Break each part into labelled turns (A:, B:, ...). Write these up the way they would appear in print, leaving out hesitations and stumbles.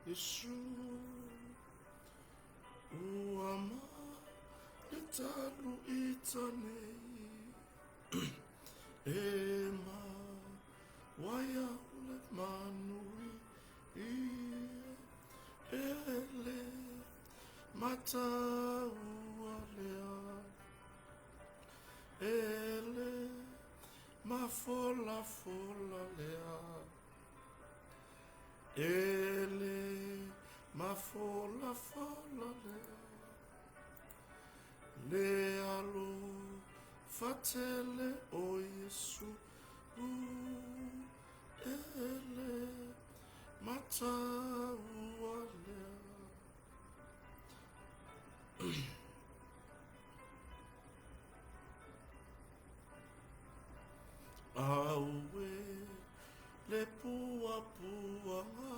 A: Iesu. Ua ma le talu ita nei e ma waia le manui ia e le mataua lea e le mafolafola lea e le mafolafola lea le alo fatele o Iesu e le mataua lea. Aue le puapuaga,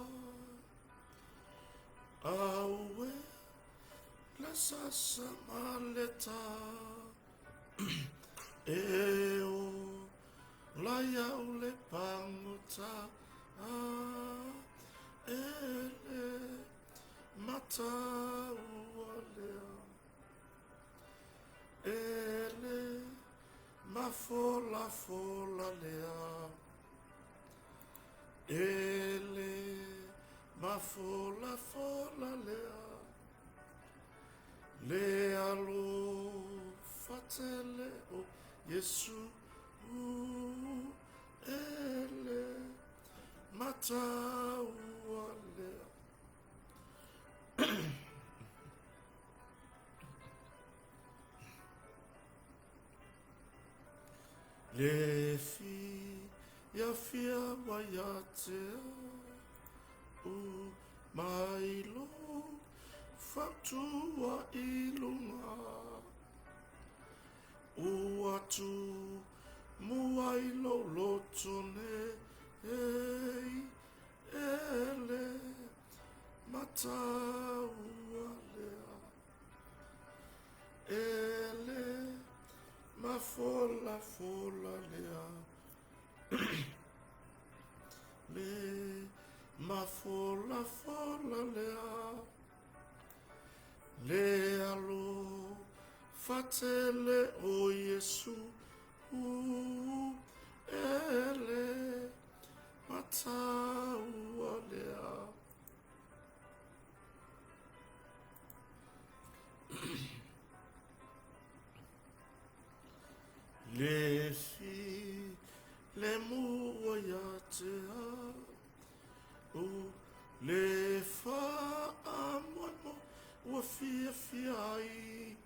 A: aue le sasamaleta e o lai au le pagota e le mataua lea e le mafolafola lea e le mafolafola lea le alo fatele o Iesu e le mataua lea. Le fia fia waia te u mai lo fautua i lunga ua tu mua i lou loto nei e le mataua lea e le mafolafola lea le mafolafola lea le alo fatele o Iesu e le mataua lea. Le fi le mua ia te au le faamoemo ua fiafia ai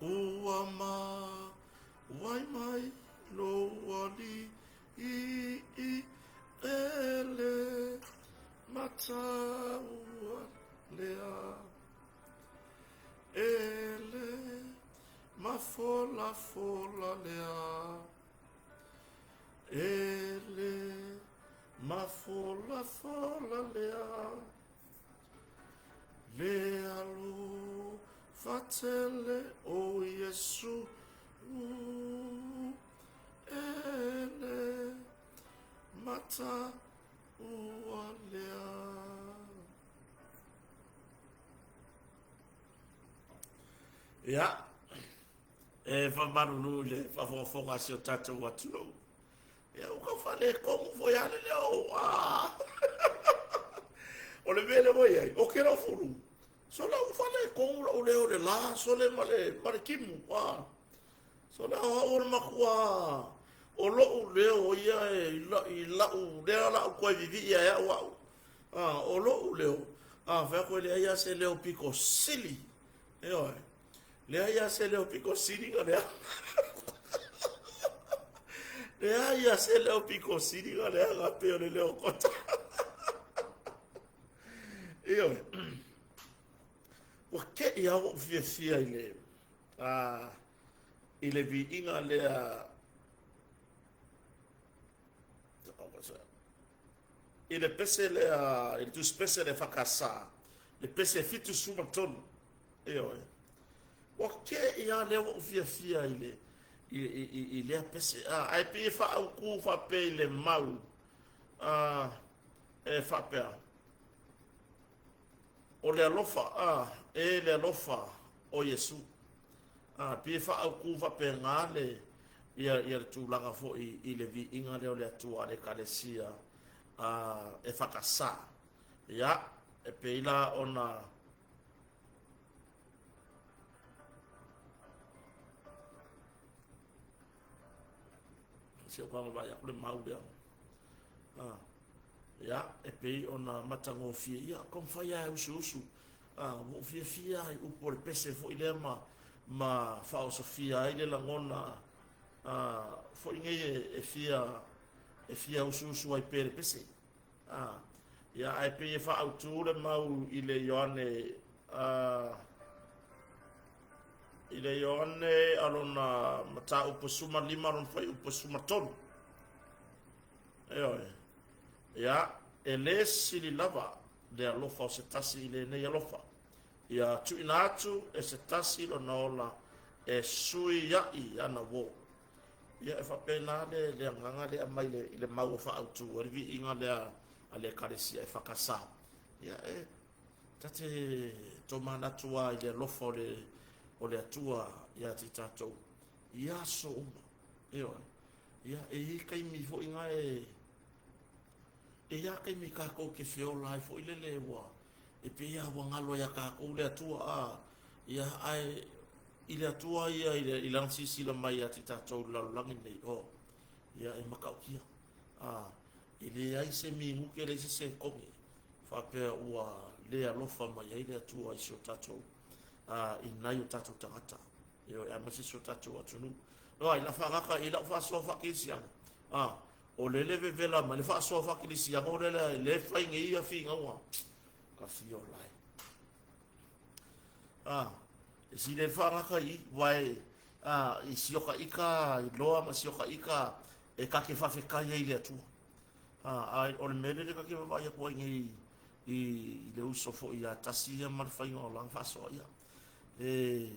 A: ua ma wai mai lou alii e le mataua lea e le mafolafola lea e le mafolafola lea le alo fatele o Iesu e le mataua lea. Ia, e faamalulu i le faafogafoga a si o tatou atunuu. Ia, ua tau faaletonu foi lava le leo. O le mea lea ua i ai, ou te le o fulu. Sole ua faaletonu lou leo i le la, sole ma le timu. Sole o au o le matua o lou leo ia e i lau, lea la ou toe vivii ai au au. O lou leo, fai atu e leai lava se leo pito sili. Ioe. Leai lava se leo pito sili na lea. Leai lava se leo pito sili na lea na pei o le leo kota. Ioe. Ua te i au ou fiafia i le i le viiga lea i le pese lea, i le tusi pese le whakasa, le pese 73. Ioe. Ua te i a lea ua ou fiafia i le i lea pese. Ai pi whaauku whape i le mau. E whapea. O le alofa, a, e le alofa o Iesu. A, pei e faaautu faapena le, ia, ia le tulaga foi i le viiga lea o le Atua a le Ekalesia a, EFKS. Ia, e pei la ona si ou kaga vaai aku le mau lea. Ah, ia, e pei ona matagofie, ia, taumafai lava e usuusu. Ah, ua ou fiafia lava i upu o le pese foi lea ma, ma faaosofia ai le lagona ah, foi nei e, e fia e fia usuusu ai pea le pese. Ah, ia, ae pei e faaautu le mau i le Ioane ah, i le Ioane a lona mataupu 15 lona fuaiupu 13. Ioe. Ia, e lē sili lava le alofa o se tasi i lenei alofa. Ia tuuina atu e se tasi lona ola e sui a'i ana uō. Ia, e faapena le, le agaga lea aumai le, i le mau o faaautu ai le viiga lea a le Ekalesia EFKS. Ia, e ta te tomanatu lava i le alofa o le, o le Atua ia te tatou i aso uma. Ioe. Ia, e i ai taimi foi na e e i ai taimi tatou te feola ai foi lele ua e pei lava ua galo ia tatou le Atua a ia ae i le Atua ia i, le, i lana silasila mai ia te tatou i le lalolagi lenei o ia e matautia a e leai se minute leai se sekone faapea ua le alofa mai ai le Atua i si o tatou a i nai o tatou tagata Ioe, aemaise si o tatou atunuu. Oi, la faagata i lau faasoa faakerisiano. A, o le le vevela mai le faasoa faakerisiano o le le le fai nei ia finauga. Ka fio lai. A, e si le faagata i wae a i si oka ika i loa ma si oka ika e ka ke faafetai ai i le Atua. A, a o le mea lea ka ke vaavaai atu ai nei i, i le uso foi ia tasi ia ma le faiga o lana faasoa ia. E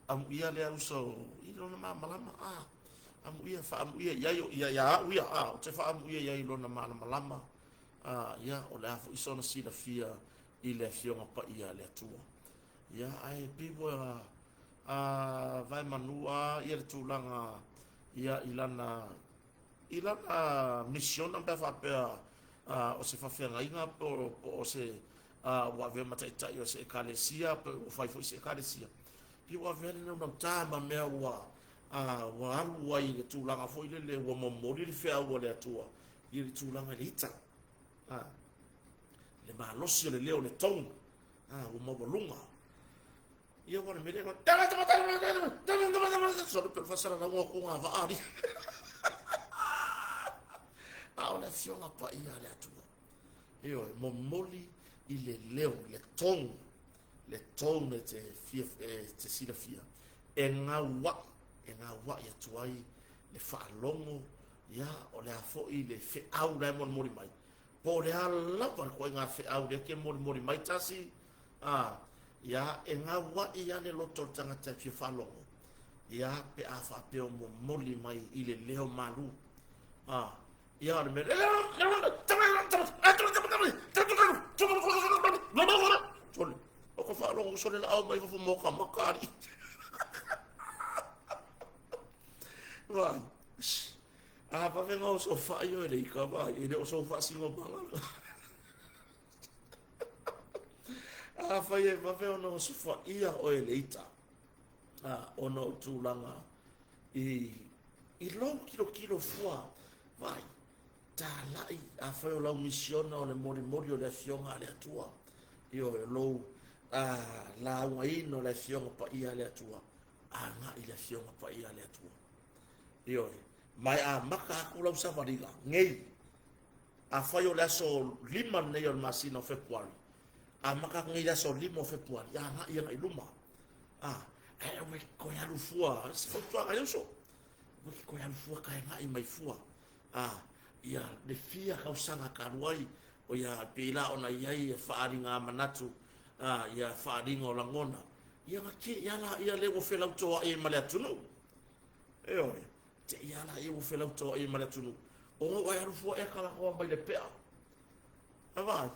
A: amuia lea uso i lona malamalama a amuia faamuia i ai ia ia au ia a ou te faamuia i ai lona malamalama a ia o le a foi sona silafia i le afioga paia a le Atua ia ae pei ua a vae manu a ia le tulaga ia i lana i lana misiona pe a faapea o se faafeagaiga po o se ua avea ma taitai o se ekalesia pe ua fai foi se ekalesia pei ua avea le naunauta ma mea ua ua alu ai i le tulaga foi lele ua momoli le feau a le Atua i le tulaga i le ita le malosi o le leo o le tone ua maualuga Ia ua le mele Solo pe faasalalau o ku ngā ali. A o le afioga paia a le Atua. Ioe, momoli i le leo, le tone, le tone e te, fia, e te silafia. E gaua'i, e gaua'i atu ai le faalogo, ia, o le a foi le feau la e molimoli mai. Po o le a lava le ituaiga feau lea e te molimoli mai tasi, a, ia, e gaua'i lava le loto o le tagata e fia faalogo, ia, pe a faapea o momoli mai i le leo malu. A, ia, o le mea, sole, o ka faalogo sole laau mai fafo mo ka maka ali. Vai. A vave nga o sofai o le ika vai, e le o sou faasinomaga. Afai e vave ona osofaia oe e le ita, a, ona o tulaga i, i lou tilotilo fua, vaai, talai, afai o lau misiona o le molimoli o le Afioga a le Atua, ioe, o lou a, laugaina o le Afioga Paia a le Atua, agai i le Afioga Paia a le Atua. Ioe, ma e amata atu lau savaliga, nei, Afai o le aso 5 lenei o le masina o Fepuari, amata atu nei i le aso 5 o Fepuari, agai agai i luma. A, ae aua e toe alu fua, se fautuaga i le uso. Aua e toe alu fua ka agai mai fua. A, ia le fia tausaga talu ai, o ia pei la ona i ai ia faaaliga manatu, a, ia faaaliga o lagona, ia na te i ala ia le ua felautoa'i ai ma le atunuu. Ioe, te i ala ia ua felautoa'i ai ma le atunuu. Ona ua e alu fua ea talakoa mai le pea. A vaai.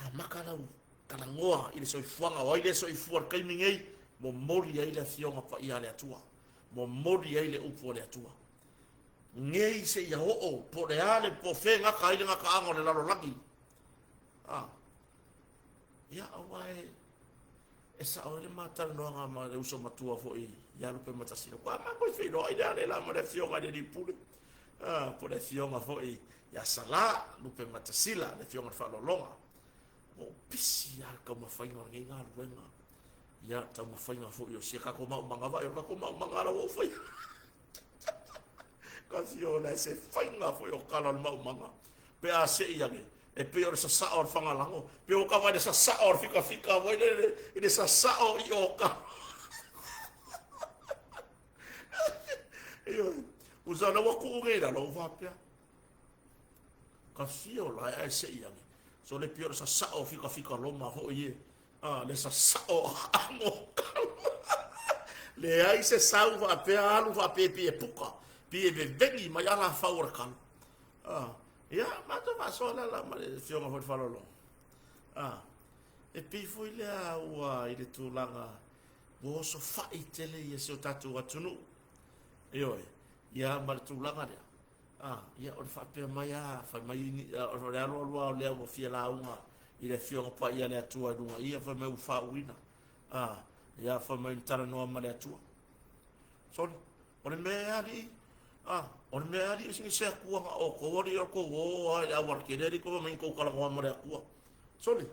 A: Amata lau talanoa i le soifuaga, o ai lea e soifua i le taimi nei, momoli ai le Afioga Paia a le Atua, momoli ai le upu a le Atua. Nei seia oo po o le a le po o fea e gata ai le gataaga o le lalolagi. Ah. Ia, aua e, e sao ai le ma talanoaga ma le uso matua foi ia Lupematasi. Ua matou feiloai le ale la ma le afioga i le alii pule. Ah, po o le afioga foi ia Salā Lupematasila, le afioga i le Faaaloaloga. Ua ou pisi lava i le taumafaiga o lenei galuega. Ia, taumafaiga foi o si a tatou maumaga, vaai o le tatou maumaga la ua ou faia. Kasi o le se faiga foi o tala o le maumaga. Pe a sei ane, e pei o le sasao o le fagalago, pe o ka vai le sasao o le fikafika, vai le, i le sasao i o ka. Ioe, usa la ua kuu nei lalo, ua faapea. Ka fia o lae ae sei ane. So le pei o le sasao o fikafika loma foi e. Ah, le sasao ago o kalo. Leai se sau faapea alu faapea pei e puka, pei e veveni mai alafau o le kalo. Ah, ia, matou faasoa le ala ma le afioga foi le faaaloalo. Ah, e pei foi lea ua i le tulaga ua osofai tele ia si o tatou atunuu. Ioe, ia ma le tulaga lea. Ah, ia o le faapea mai lava, fai mai o le alu alu lava o lea ua fia lauga i le Afioga Paia a le Atua i luga ia, fai mai ua faauuina. Ah, ia fai mai na talanoa ma le Atua. Sole, o le mea e alii, ah, o le mea e alii e se Atua na outou alii o tou o lava i le aualatele alii tou fai mai na tou talanoa ma le Atua. Sole,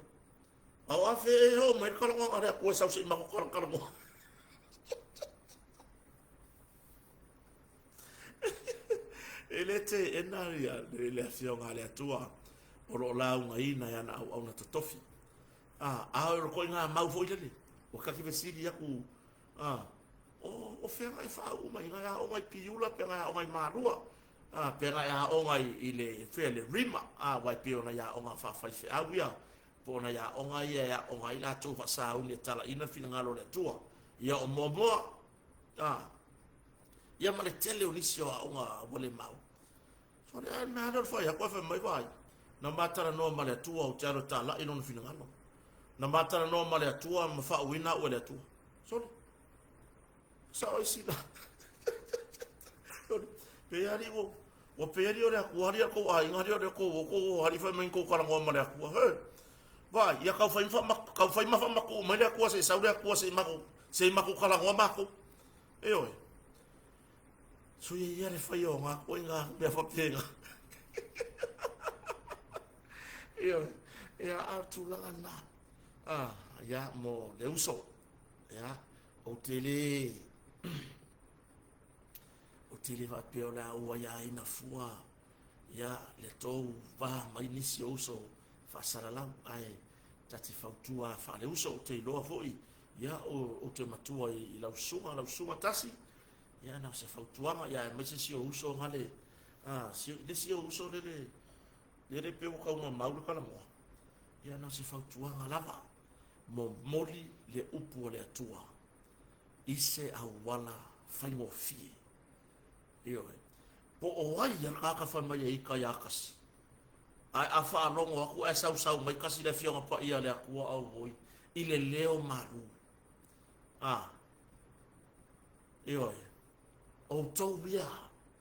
A: a o a fea e oo mai le talanoaga a le Atua e sau se i matou talatalanoa. E le teena ia le Afioga a le Atua o lo o laugaina e ana auauna totofi. A, a o le ituaiga mau foi lele, ua ta te fesili atu, a, o, o fea na e faauu mai ai? Na e aoga i Piula pe na e aoga i Malua? A, pe na e aoga i, i le, fea le Rima? A, aua e pei o nai aoga faafaifeau ia, po o nai aoga ia e aoga ai latou faasauni e talaina le finagalo o le Atua. Ia o Moamoa, a, ia ma le tele o nisi o aoga ua le mau. So le a mea lea o le fai atu, ae fai mai vaai, na ma talanoa ma le Atua ou te alu e talai lona finagalo. Na ma talanoa ma le Atua ma faauuina au e le Atua. Sole, sao ai sina. Sole, pe ali ua, ua pe ali o le Atua, ali a kou aiga, ali o le kou o kou o ali fai mai kou talanoa ma le Atua. He, vaai, ia kau fai ma kau fai ma faamatuu mai le Atua se i sau le Atua se i matou se i matou talanoa matou. Ioe. Suia ia le faia o ngā koe ngā mea faapena. Ioe. Ia, a o tulaga na. Ah, ia, mo le uso. Ia, ou te le ou te le faapea o le a ou aiaina fua ia le tou va mai nisi o uso faasalalau, ae ta te fautua faaleuso. Ou te iloa foi ia ou te matua i lau susuga, lau susuga tasi, ia na o se fautuaga, ia aemaise si ou uso gale, a si le si ou uso lele lele pe ua tau mamau le talanoa, ia na o se fautuaga lava, momoli le upu a le Atua i se auala faigofie. Ioe. Po o ai a le tagata fai mai e ita ia Kasi. Ae a faalogo atu ae sausau mai kasi le Afioga Paia a le Atua auoi i le leo malu. A. Ioe. Outou ia,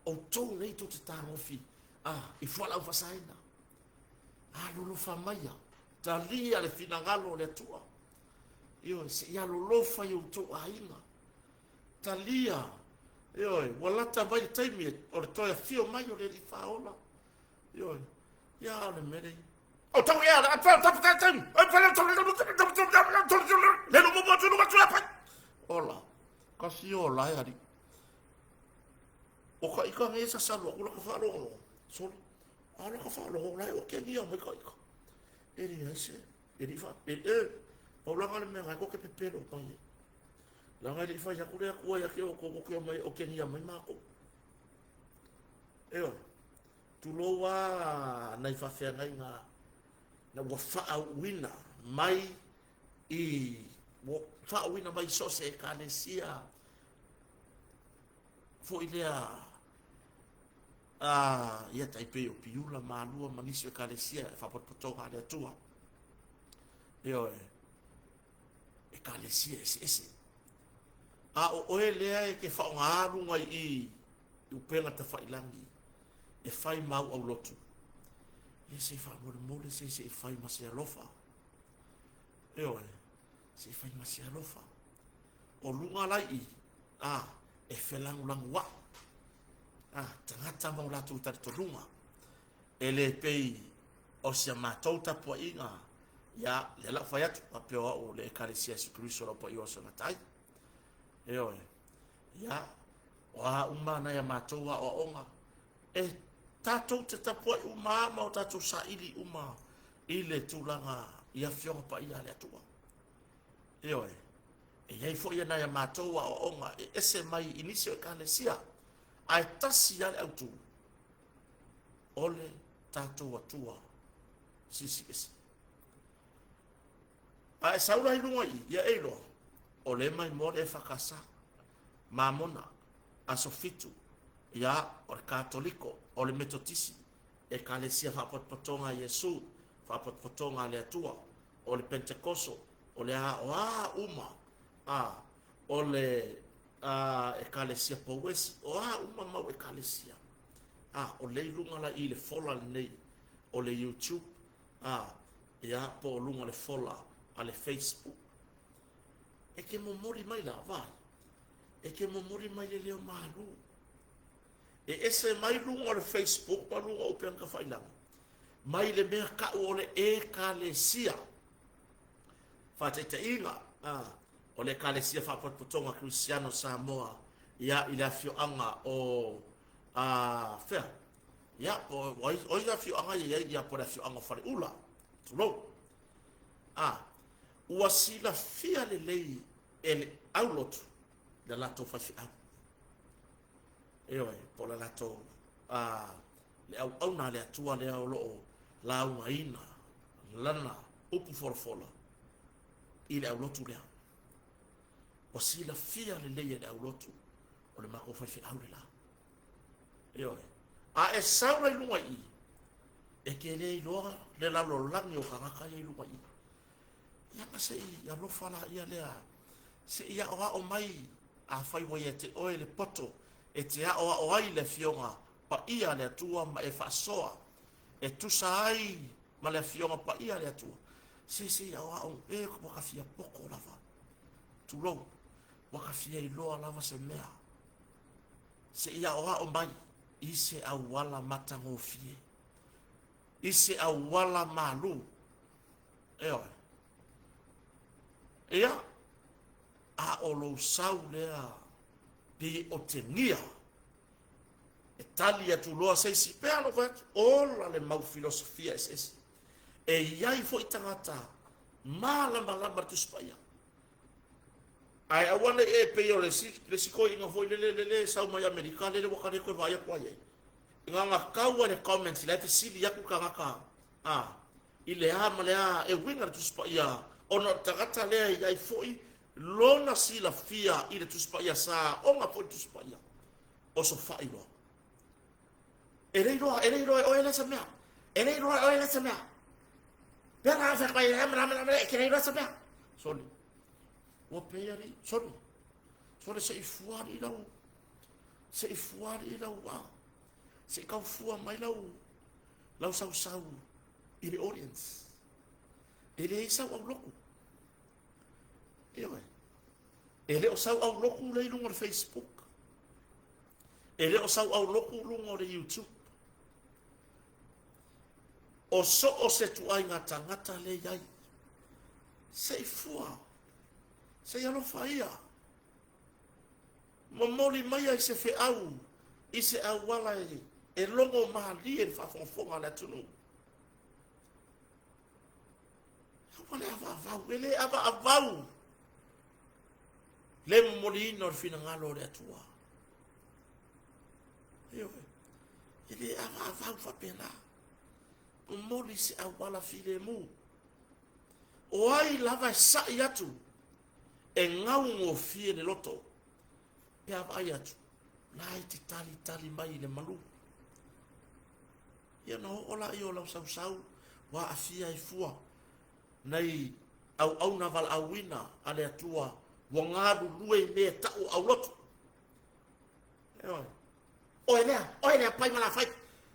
A: outou nei tou te tagofi, a, i fualaau faasaina. Alolofa maia, talia le finagalo o le Atua. Ioe, se i alolofa i outou aiga. Talia, ioe, ua lata mai le taimi o le toe afio mai o le Alii Faaola. Ioe, ia a o le mea lea. O tau ea, a tau tau tau tau, ai pala tau tau tau tau tau tau tau tau le lu mo tu lu tu pai. Ola, ka si ola e ari. O ka ika nge sa salu aku la ka whaalogo. Soli, a la ka whaalogo la e o ke ngia mai ka ika. E le ai se, e le wha, e e, paulanga le mea ngai ko ke pepelo mai e. Leaga e le i fai atu le Atua ia te outou tou te omai e okegia mai matou. Ioe. Tulou lava nai faafeagaiga na ua faauuina mai i ua faauuina mai i so o se ekalesia foi lea a ia tai pei o Piula, Malua ma nisi o ekalesia e faapotopotoga a le Atua. Ioe, ekalesia eseese. A o oe lea e te faaaogaā luga i i i upega tafailagi e fai ma au aulotu, ia se i faamolemole se i se i fai ma se alofa. Ioe, se i fai ma se alofa. O luga la i i, a, e felagolagoaʻi, a, tagata ma o latou talitonuga. E le pei o si a matou tapuaiga, ia, lea la ou fai atu, faapea o au o le Ekalesia Iesu Keriso o le Au Paia o Aso e Gata ai. Ioe, ia, o a uma nai a matou aoaoga, e tatou te tapuai uma lava ma o tatou saili uma i le tulaga i Afioga Paia a le Atua. Ioe, e i ai foi nai a matou aoaoga e ese mai i nisi o Ekalesia, ae tasi lava le autu, o le tatou Atua Silisili Ese. A e sau la i luga i i, ia e iloa, o lea e maimoa le EFKS, Mamona, Aso Fitu, ia, o le Katoliko, o le Metotisi, Ekalesia Faapotopotona a Iesu, Faapotopotona a le Atua, o le Pentekoso, o le a, o a uma, a, o le a, Ekalesia Pouesi, o a uma mau Ekalesia, a, o lea i luga la i le fola lenei o le YouTube, a, ia, po o luga o le fola a le Facebook. E te momoli mai la, vaai, e te momoli mai le leo malu. E ese mai luga o le Facebook ma luga o upega tafailagi, mai le mea tau o le Ekalesia. Faataitaiga, a, o le Ekalesia Faapotopotoga Kerisiano Samoa, ia, i le afioaga o, a, fea? Ia, po o ai, o ai afioaga ia i ai, ia, po o le afioaga o Faleula, tulou. A, ua silafia lelei e le aulotu le latou faifeau. Ioe, po o le latou, a, le auauna a le Atua lea o lo o laugaina lana upu folafola i le aulotu lea. Ua silafia lelei e le aulotu o le matou faifeau le la. Ioe. A e sau la i luga i i, e te le iloa le lalolagi o tagata ia i luga i i. Ia ma se i alofa laia lea, se i aoao mai, afai ua ia te oe le poto e te aoao ai le Afioga Paia a le Atua ma e faasoa e tusa ai ma le Afioga Paia a le Atua, se se i aoao, e ua ta fia poto lava, tulou, ua ta fia iloa lava se mea, se i aoao mai i se auala matagofie, i se auala malu. Ioe. Ia, a o lou sau lea pei e otegia e tali atu loa se isi, pei lava ona ou fai atu, ola le mau filosofia eseese. E i ai foi tagata malamalama i le Tusi Paia. Ae aua ne i e pei o le isi, le isi toeaina foi lele, lele e sau mai Amerika, lele ua ta le toe vaai atu lava i ai. Na ona tau lava i le comments la e fesili atu le tagata, a, i le a ma le a e uiga le Tusi Paia, ona o le tagata lea e i ai foi lona silafia i le Tusi Paia, sa aoga foi i le Tusi Paia, osofai loa. E le iloa, e le iloa e oe lea se mea. E le iloa e oe lea se mea. Pea la fai mai e mala mala mala e ke iloa se mea. Soli. Ua pei ali, soli. Soli se i fua ali lau. Se i fua ali lau a. Se i kau fua mai lau lau sausau i le audience. E leai sau aulotu. Ioe. E le o sau aulotu lea i luga o le Facebook. E le o sau aulotu luga o le YouTube. O so o se tuaiga tagata lea i ai. Se i fua. Se i alofa ia. Momoli maia i se feau, i se auala e, e logo malie le faafogafoga a le atunuu. Aua le avaavau, e le avaavau le momoliina o le finagalo o le Atua. Ioe, e le avaavau faapena. Momoli se auala filemu. O ai lava e sa'i atu e gaugofie le loto, pe a vaai atu, la e te talitali mai i le malu. Ia ona oo lea o lau sausau ua aafia ai fua nai Auauna valaauina a le Atua ua galulue i mea e ta'u o aulotu. Ioe. Oe lea, oe lea pai ma lafai.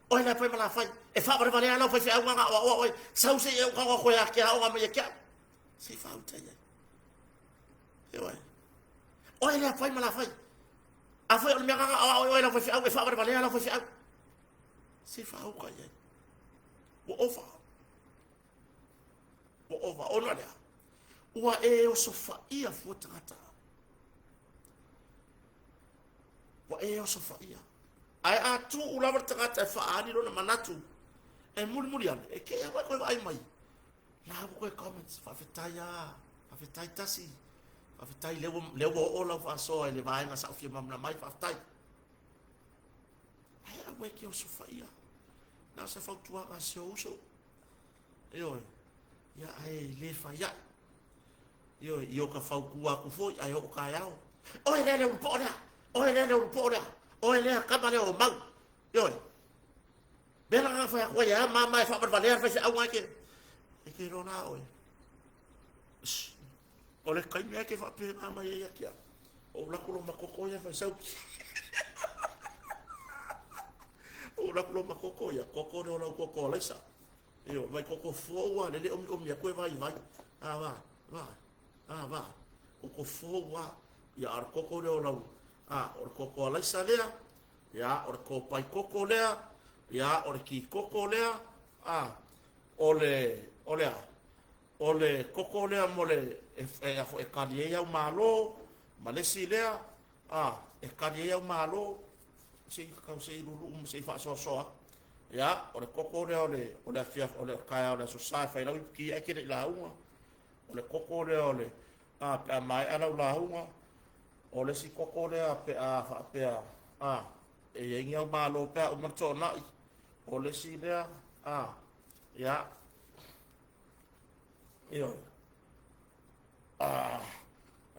A: Oe lea pai ma lafai. E faavalevalea lau faifeau aga aoaoa oe. Sau se i e ukaga koe a ke aoga mai e ke au. Se i faauta i ai. Ioe. Oe lea pai ma lafai. A foi o le mea aga aoao oe lau faifeau e faavalevalea lau faifeau. Se i faauta i ai. Ua ova. Ua ova. Ona lea, ua e osofaia fua tagata. Ua e osofaia. Ae a tuu lava le tagata e faaali lona manatu, e mulimuli ane, e kei lava e koe vaai mai. La ua koe comments, faafetai a, faafetai tasi, faafetai lea ua, lea ua oo lau faasoa i le vaega sa ou fia malamalama ai, faafetai. Ae aua e te osofaia. Na o se fautuaga a si ou uso. Ioe, ia ae le fai ai. Ioe, i o ka fautua atu foi ae oo taeao. Oe lea le ulupoo lea, oe lea le ulupoo lea, oe lea tama lea o mau. Ioe, mea la na fai atu ai e a mama e faavalevalea le faifeau e te, e te iloa la oe. O le taimi lava e te faapena mai ai ia te au, ou alu atu loa ma koko ia fai sau. Ou alu atu loa ma koko ia, koko lea o lau koko alaisa. Ioe, vai koko fou lava lele omiomi atu e vaivai. A va, va, a va, koko fou lava. Ia, a o le koko lea o lau, a, o le koko alaisa lea, ia, o le kopai koko lea, ia, o le ki koko lea, a, o le, o le a? O le koko lea mo le, e, e, e kali ai au malo, ma le isi lea, a, e kali ai au malo, se i tau se i luluu ma se i faasoasoa. Ia, o le koko lea o le, o le afiafi, o le taeao o le Aso Sa e fai lau ipuki ae te le i lauga. O le koko lea o le, a, pe a maea lau lauga, o le isi koko lea pe a faapea, a, e i ai ni au malo pe a uma le toonai. O le isi lea, a, ia, ioe. A,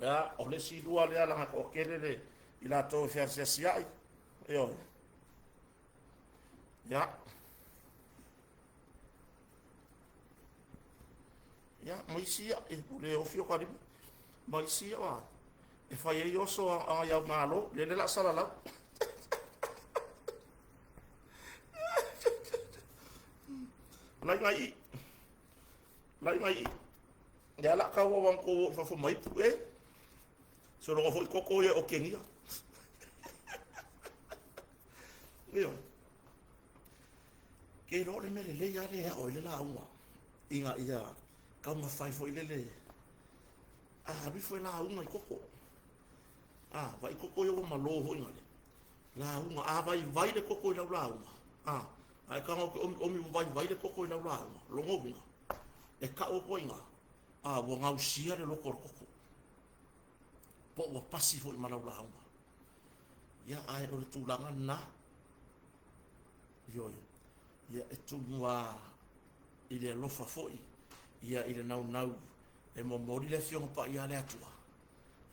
A: ia, o le isi lua lea leaga e toatele le i latou e feasiasiai. Ioe. Ia. Ia, ma isi ia, e le ofi o ka lima. Ma isi ia, wa, e fai ai oso a iau malo, lele la salalau. Lai ngai i. Lai ngai i. Ia la kau au ko i fafo mai pu e. Sologa foi koko ia o Kenia. Ioe. Ke iloa o le mea lelei lava lea e ao ai le lauga ina ia taumafai foi lele a alu ifo e lauga i koko. A, vaai koko ia ua malo foi ngale. Lauga, a vaivai le koko i lau lauga. A, a e tago atu e omiomi ua vaivai le koko i lau lauga. Lona uiga, e tau atu ai i ina, a, ua gausia le loto o le koko. Po o ua pasi foi ma lau lauga. Ia, ae o le tulaga lena. Ioe. Ia, e tumu lava i le alofa foi, ia, i le naunau e momoli le Afioga Paia a le Atua,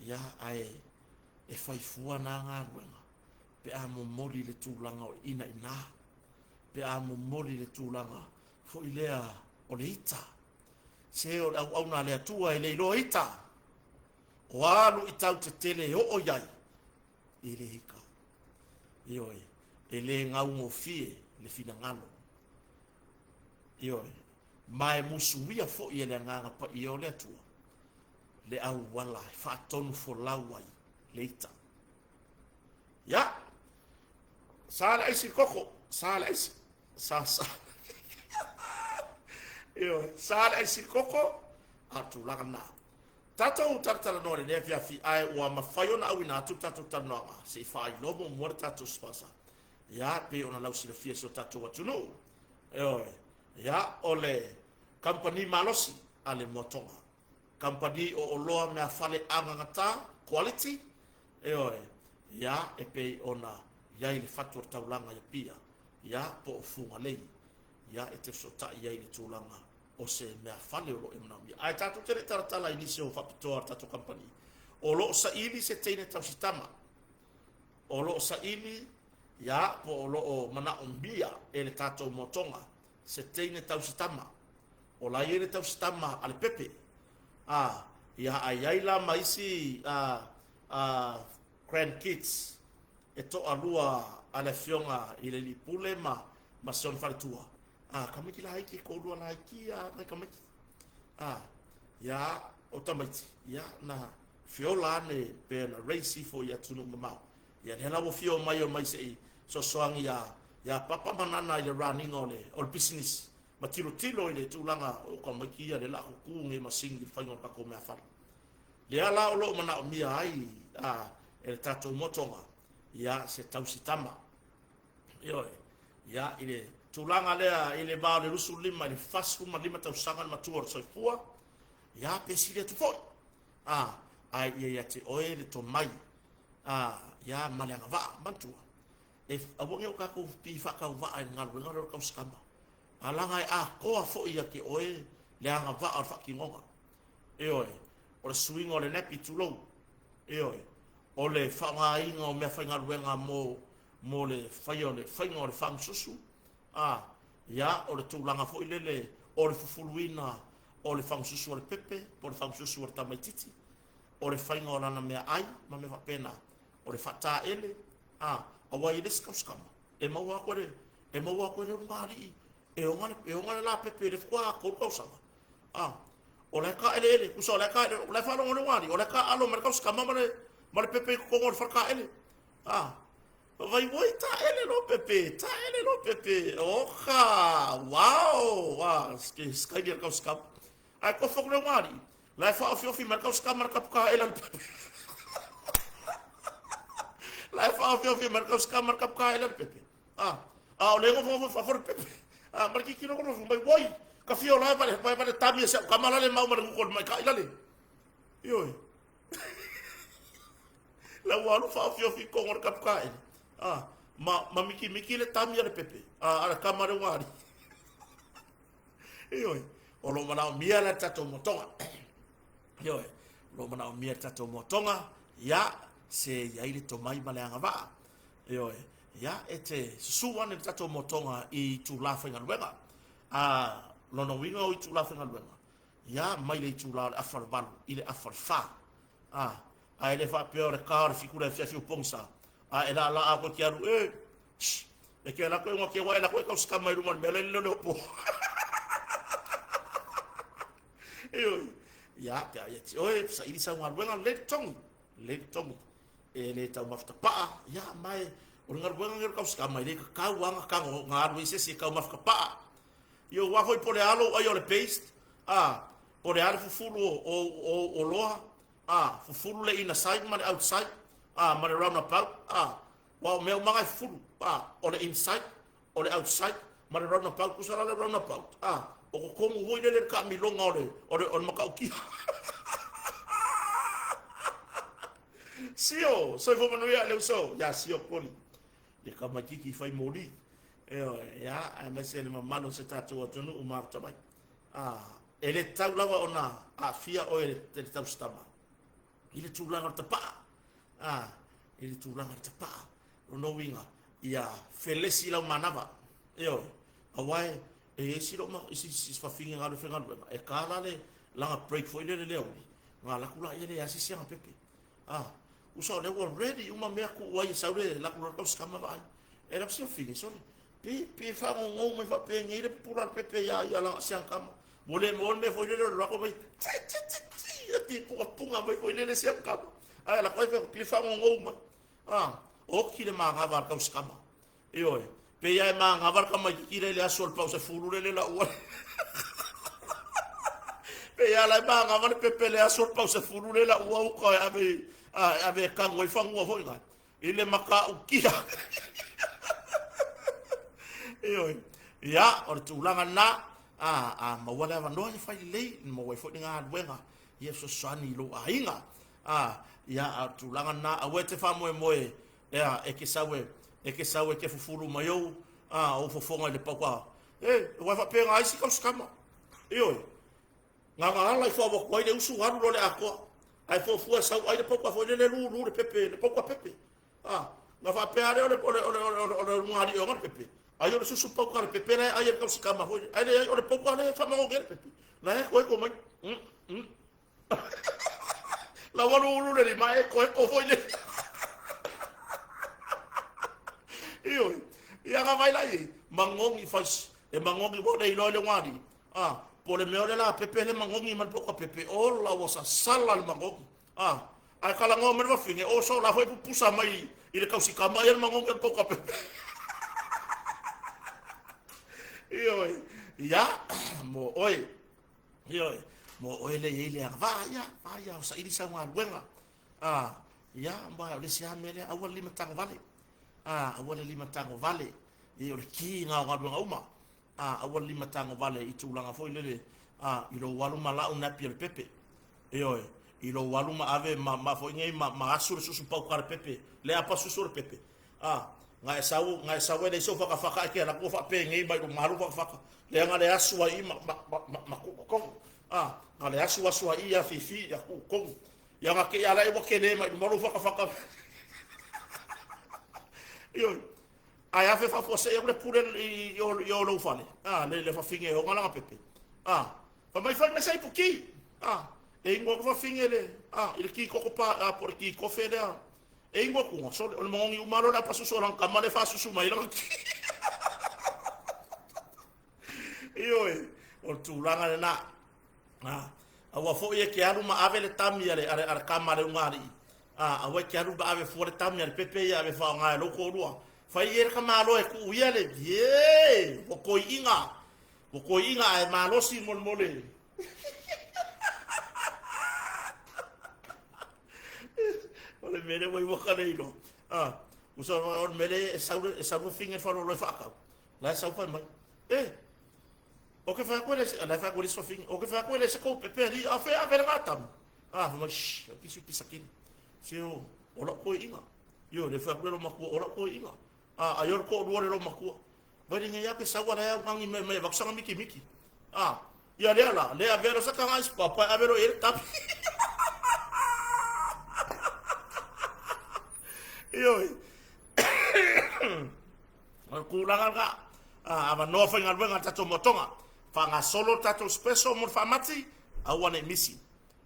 A: ia, ae e fai fua na galuega pe a momoli le tulaga o le inaina, pe a momoli le tulaga foi lea o le ita. Se o le auauna a le Atua e le iloa ita, o a luitau tetele e oo i ai, e le ita. Ioe, e le gaugofie le finagalo. Ioe, ma e musuia foi e le Agaga Paia o le Atua le auala e faatonu folau ai le ita. Ia, sa le aisi koko, sa le aisi, sa sa. Ioe, sa le aisi koko, a tulaga na. Tatou talatalanoa i lenei afiafi, ae ua mafai ona auina atu le tatou talanoaga se i faailoa muamua le tatou sponsor. Ia, pei ona lausilafia e si o tatou atunuu. Ioe, ia, o le kamupani malosi a le Moatoga. Kamupani o oloa meafale agagata, quality, ioe, ia, e pei ona i ai le fatu o le taulaga i Apia, ia, po o Fugalei, ia, e te fesootai ai i le tulaga o se meafale o lo o e manaomia. Ae tatou te le i talatala i nisi o faapitoa a le tatou kamupani, o lo o saili se teine tausitama, o lo o saili, ia, po o lo o manaomia e le tatou Moatoga se teine tausitama. O la e i ai le tausitama a le pepe. A, ia, a i ai la ma isi a, a, grandkids e toalua a le afioga i le alii pule ma, ma si ona faletua. A, tamaiti laiti e toalua laiti a nai tamaiti. A, ia, o tamaiti, ia, na feola ane pe na raise ifo i atunuu mamao. Ia, lea la ua fia omai omai se i fesoasoani iā, iā Papa ma Nana i le run ina o le, o le pisinisi. Ma tilotilo i le tulaga o tamaiti ia lea o le a tutu nei masini i le faiga o le tatou meafale. Lea la o lo o manaomia ai a, e le tatou motoga, ia, se tausi tama. Ioe. Ia, i le tulaga lea i le va o le 25 i le 45 tausaga le matua o le soifua, ia, pe sili atu foi. A, ae ia ia te oe le tomai, a, ia, ma le agavaa. Manatua, e aua ne i o tatou pipii faatauvaa i le galuega lea o le tausi tama. A laga e atoa foi ia te oe le agavaa o le faatinoga. Ioe, o le suiga o le nappy, tulou. Ioe, o le faaaogaina o meafaigaluega mo mo le faia o le faiga o le fagususu, a, ia, o le tulaga foi lele o le fufuluina o le fagususu o le pepe po o le fagususu o le tamaitiiti, o le faiga o lana meaai ma mea faapena, o le faataele, a, aua e i ai le isi tausikama e maua atu e le e maua atu e le ulugalii e oga le e oga le lapepe i le faatoa 3 tausaga. A, o la e taeleele, tusa o la e taeleele, o la e faalogo le ulugalii, o la e taaalo mai le tausikama ma le ma le pepe i totonu o le faletaele. A, vai oi taele lo pepe, taele lo pepe, oka, wow, a, sikaini le tausikama. Ae tofu atu le ulugalii, la e faaofiofi mai le tausikama le kapukaele le pepe. La e faaofiofi mai le tausikama le kapukaele le pepe. A, a o le nofo nofo fafo le pepe. A, ma le tilotilo nofo mai, oi, ka fia o la e vale, vai vale tami e se au kama la le mau ma le guko le mai kai lale. Ioe. La ua alu faaofiofi i totonu o le kapukaele. A, ma, ma mikimiki le tami a le pepe, a, a le kama le ugari. Ioe, o lo o manaomia la le tatou motoga. Ioe, o lo o manaomia le tatou motoga, ia, se i ai le tomai ma le agavaa. Ioe, ia, e te susu ane le tatou motoga i itulā faigaluega. A, lona uiga o itulā faigaluega, ia, mai le itulā o le afa o le 8 i le afa o le 4. A, ae le faapea o le ta o le 7 i le afiafi ua pogisa, a e laalaa atu e te alu, e, shh, e te alu atu e te alu atu e tausikama i luma o le mea la e lilo le opo. Ioe, ia, pe a ia te oe, saili sau galuega, lelei le togi, lelei le togi. E le taumafa tapaa, ia, ma e, o le galuega lenei o le tausikama, e le tatau lava ona tago ona alu ai se isi e taumafa tapaa. Ia aua foi po o le a lou ai o le paste, a, po o le a le fufulu o, o, o oloa, a, fufulu le inner side ma le outside, a, ma le roundabout, a, aua o mea uma na e fufulu, a, o le inside, o le outside, ma le roundabout, tusa la le roundabout, a, o totonu foi lele le taamiloga o le, o le, o le matautia. Sio, soifua manuia le uso, ia sio koli. Le tamaitiiti fai moli. Ioe, ia, aemaise le mamalu o se tatou atunuu mafuta mai. A, e le tatau lava ona aafia oe e le tausitama i le tulaga o le tapaa. A, i le tulaga o le tapaa. Lona uiga, ia felesi lau manava. Ioe, aua e e i ai si lou isi isi fafine galu faigaluega, e ta la le lana break foi lele le aoauli, ona alu atu laia le asi siaga pepe. A, usa o lea ua ready uma mea tuu ai e sau le laku loa le tausikama vaai. E lau silafia, sole, pe, pe faagogou mai faapenei le pupula o le pepe ia ia lana siaga kama. Ua le maua le mea foi lele o le lako mai, ti, ti, ti, ti, e ti pungapunga mai foi lele siaga kama. Ae lako ai pe faagogou mai. A, oti le manava a le tausikama. Ioe, pei lava e manava le tamaitiiti lea i le aso o le pausefulu lele lau ai. Pei lava la e manava le pepe i le aso o le pausefulu lele lau au uka e ave, a, e ave e kanu ai fanua foi na. I le matautia. Ioe, ia, o le tulaga lena, a, a maua le avanoa ia fai lelei, maua ai foi le galuega, ia fesoasoani i lou aiga. A, ia, a o le tulaga lena, aua e te faamoemoe Ea, e te sau e, e te sau e te fufulu mai ou, a, ou fofoga i le pauka. E, aua e faapena ai si tausikama. Ioe. Na ona ala ifo alu atu ai le usu, alu loa le atoa. Ae fuafua e sau ai le pauka foi lele lulu le pepe, le pauka pepe. A, na faapea lea o le, o le, o le, o le, o le, o le ulugalii e ona le pepe. Ai o le susu pauka le pepe la e ai e le tausikama foi. Ae leai, o le pauka lea e faamagogea le pepe. La e eko eko mai. Mm, mm. La ua ulu le lima e eko foi le. Ioe. Ia ga vai lai magogi fai e magogi ua le iloa le wali. Ah, po le mea o le la pepe le magogi ma le poka pepe ola ua sasala le magogi. Ah, ae kalagoa mai le fafine o so la foi pupusa mai i le kausikama ia le magogi le poka pepe. Ioe. Ia, mo oe. Ioe. Mo oe le i le agavaa ia, va ia o saili sau galuega. Ah, ia, ma o le isi lava mea lea, aua le lima tago vale. Ah, aua le lima tago vale. I o le ki ngā o galuega uma. Ah, aua le lima tago vale i tulaga foi lele, ah, i lou alu ma lau napi o le pepe. Ioe, i lou alu ma ave ma, ma foi nei ma, ma asu le susu pauka le pepe, le apa susu le pepe. Ah, nga e sau, nga e sau e le iso whakawhaka e ke ala kua whaapenei mai lo malu whakawhaka. Le nga le asu ai ma, ma, ma, ma, ma kukukongu. Ah, nga le asu asu ai ia fifi ia kukukongu. Ia nga ke ala e wake le mai lo malu whakawhaka. Ioe. Ae afe faafuasei aku le pule i o lou fale. Ah, le fafine e ona langa pepe. Ah, fa mai fai mai sa ipu ki. Ah, e ingoa ku fafine le, ah, i le ki koko pa, ah, po le ki kofe lea. E ingoa kuga, so o le magogi uma loa le apasusu o lana kama le faasusu mai lana ki. Ioe, o le tulaga lena. Ah, aua foi e ke alu ma ave le tami a le, a le, a le kama a le ugaalii. Ah, aua e ke alu ma ave fua le tami a le pepe ia ave faaaoga e lou toalua. Fai ia le tamaloa e tuu ia le, ie, ua toiiga. Ua toiiga ae malosi molemole. O le mea lea ua iwa ka le iloa. Ah, usa o le mea lea e sau e sau le fafine faalolo e faatau. La e sau fai mai. E, o ke fai atu e le, la e fai atu e le isi fafine, o ke fai atu e le se kou pepe alii, a fea ave le gatamu. Ah, fai mai, shh, o kisi pisakini. Se o, o lau toeaiina. Ioe, le fai atu le loomatua, o lau toeaiina. Ah, ai o le toalua le loomatua. Vai lenei lava ke sau ala e au nani mai mai avatu sanga mikimiki. Ah, ia lea la, le avea lo sa tanga isi papa e ave lo i ai le tami. Ioe. O le tulaga lena, avanoa faigaluega a le tatou motoga. Faagasolo le tatou special mo le faamati, aua ne i misi.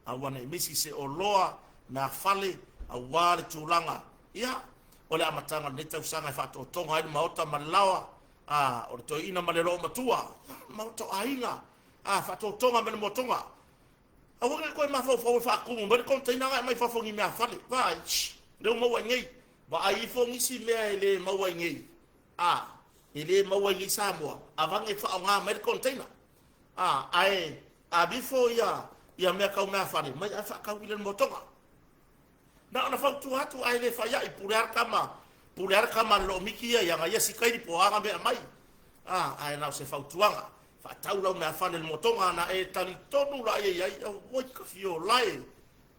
A: Aua ne i misi se oloa, meafale, aua le tulaga. Ia, o le amataga o lenei tausaga e faatotoga ai le Maota ma le Laoa, a, o le toeaina ma le loomatua, ia, le Maota o aiga, a, faatotoga ma le motoga. Aua ne i toe mafaufau e faatumu mai le container agai mai fafo i ni meafale. Vaai, shh, lea ua maua i nei. Vaai ifo nisi mea e le maua i nei. A, e le maua i nei Samoa, avane e faaaoga mai le container. A, ae avifo ia, ia mea tau meafale mai ae faatau i le motoga. Na ona fautua atu ae le fai ai, pule lava le tama, pule lava le tama a le loomiki ia i ana ia sikaili po o a ana mea aumai. A, ae na o se fautuaga, faatau lau meafale i le motoga ana e talitonu laia i ai, auoi ka fiola e.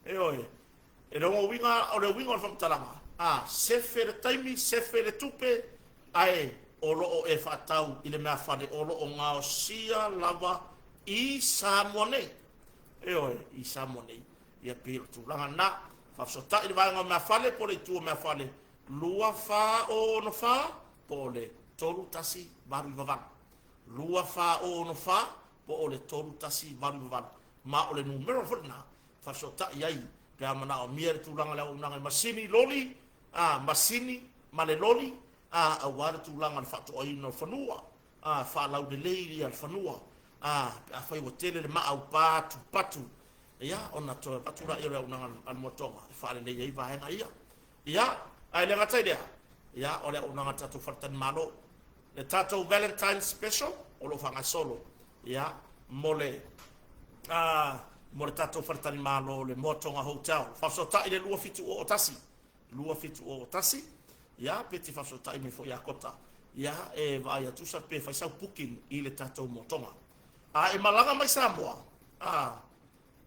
A: Ioe. E le uiga, o le uiga o le faamatalaga, a, sefe le taimi, sefe le tupe, ae o lo o e faatau i le meafale o lo o gaosia lava i Samoa nei. Ioe, i Samoa nei. Ia pei o le tulaga lena. Faafesootai le vaega o meafale po o le itu o meafale 2464 po o le 3188. 2464 po o le 3188. Ma o le numera foi lena faafesootai ai pe a manaomia le tulaga o le auaunaga i masini loli, a, masini ma le loli, a, aua le tulaga o le faatoaina o fanua, a, faalaulelei ia le fanua, a, pe afai ua tele le maaupa tupatu, ia, ona toe avatu lea o le auaunaga a le Moetoga e faalelei ai vaega ia. Ia, ae le gata i lea, ia, o le auaunaga a le tatou faletalimalo, le tatou Valentine's Special o lo o faagasolo, ia, mo le, a, mo le tatou faletalimalo le Moatoga Hotel. Faafesootai le 2701, 2701, ia, pe te faafesootai mai foi ia Kota, ia, e vaai atu sa pe fai sau booking i le tatou Moatoga. A e malaga mai Samoa, a,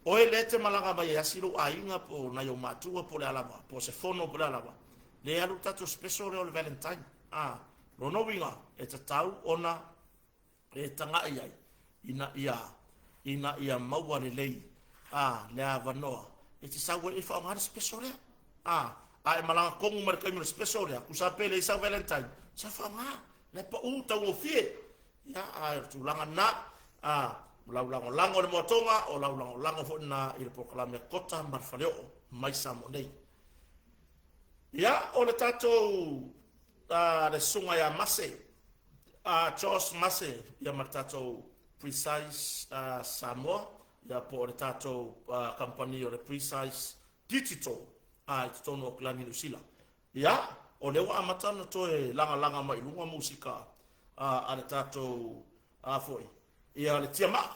A: oe lea e te malaga mai e asi lou aiga po o nai ou matua po o le a lava, po o se fono po o le a lava, lea e alu le tatou special lea o le Valentine. A, lona uiga, e tatau ona e tagai ai ina ia, ina ia maua lelei, a, le avanoa e te sau ai e faaaoga le special lea. A, a e malaga tonu mai le taimi o le special lea, tusa pe leai sau Valentine, sa faaaoga, la e pau taugofie. Ia, a o le tulaga lena, a, O lau lagolago i le moatoga, o lau lagolago foi lena i le polokalame a Kota ma le Faleoo mai Samoa nei. Ia, o le tatou le susuga ia Mase, Josh Mase, ia ma le tatou Precise Samoa, ia po o le tatou kamupani o le Precise Digital i totonu o Auckland, Niu Sila. Ia, o lea ua amata ona toe lagalaga mai i luga musika a le tatou a foi, ia le tiamaa.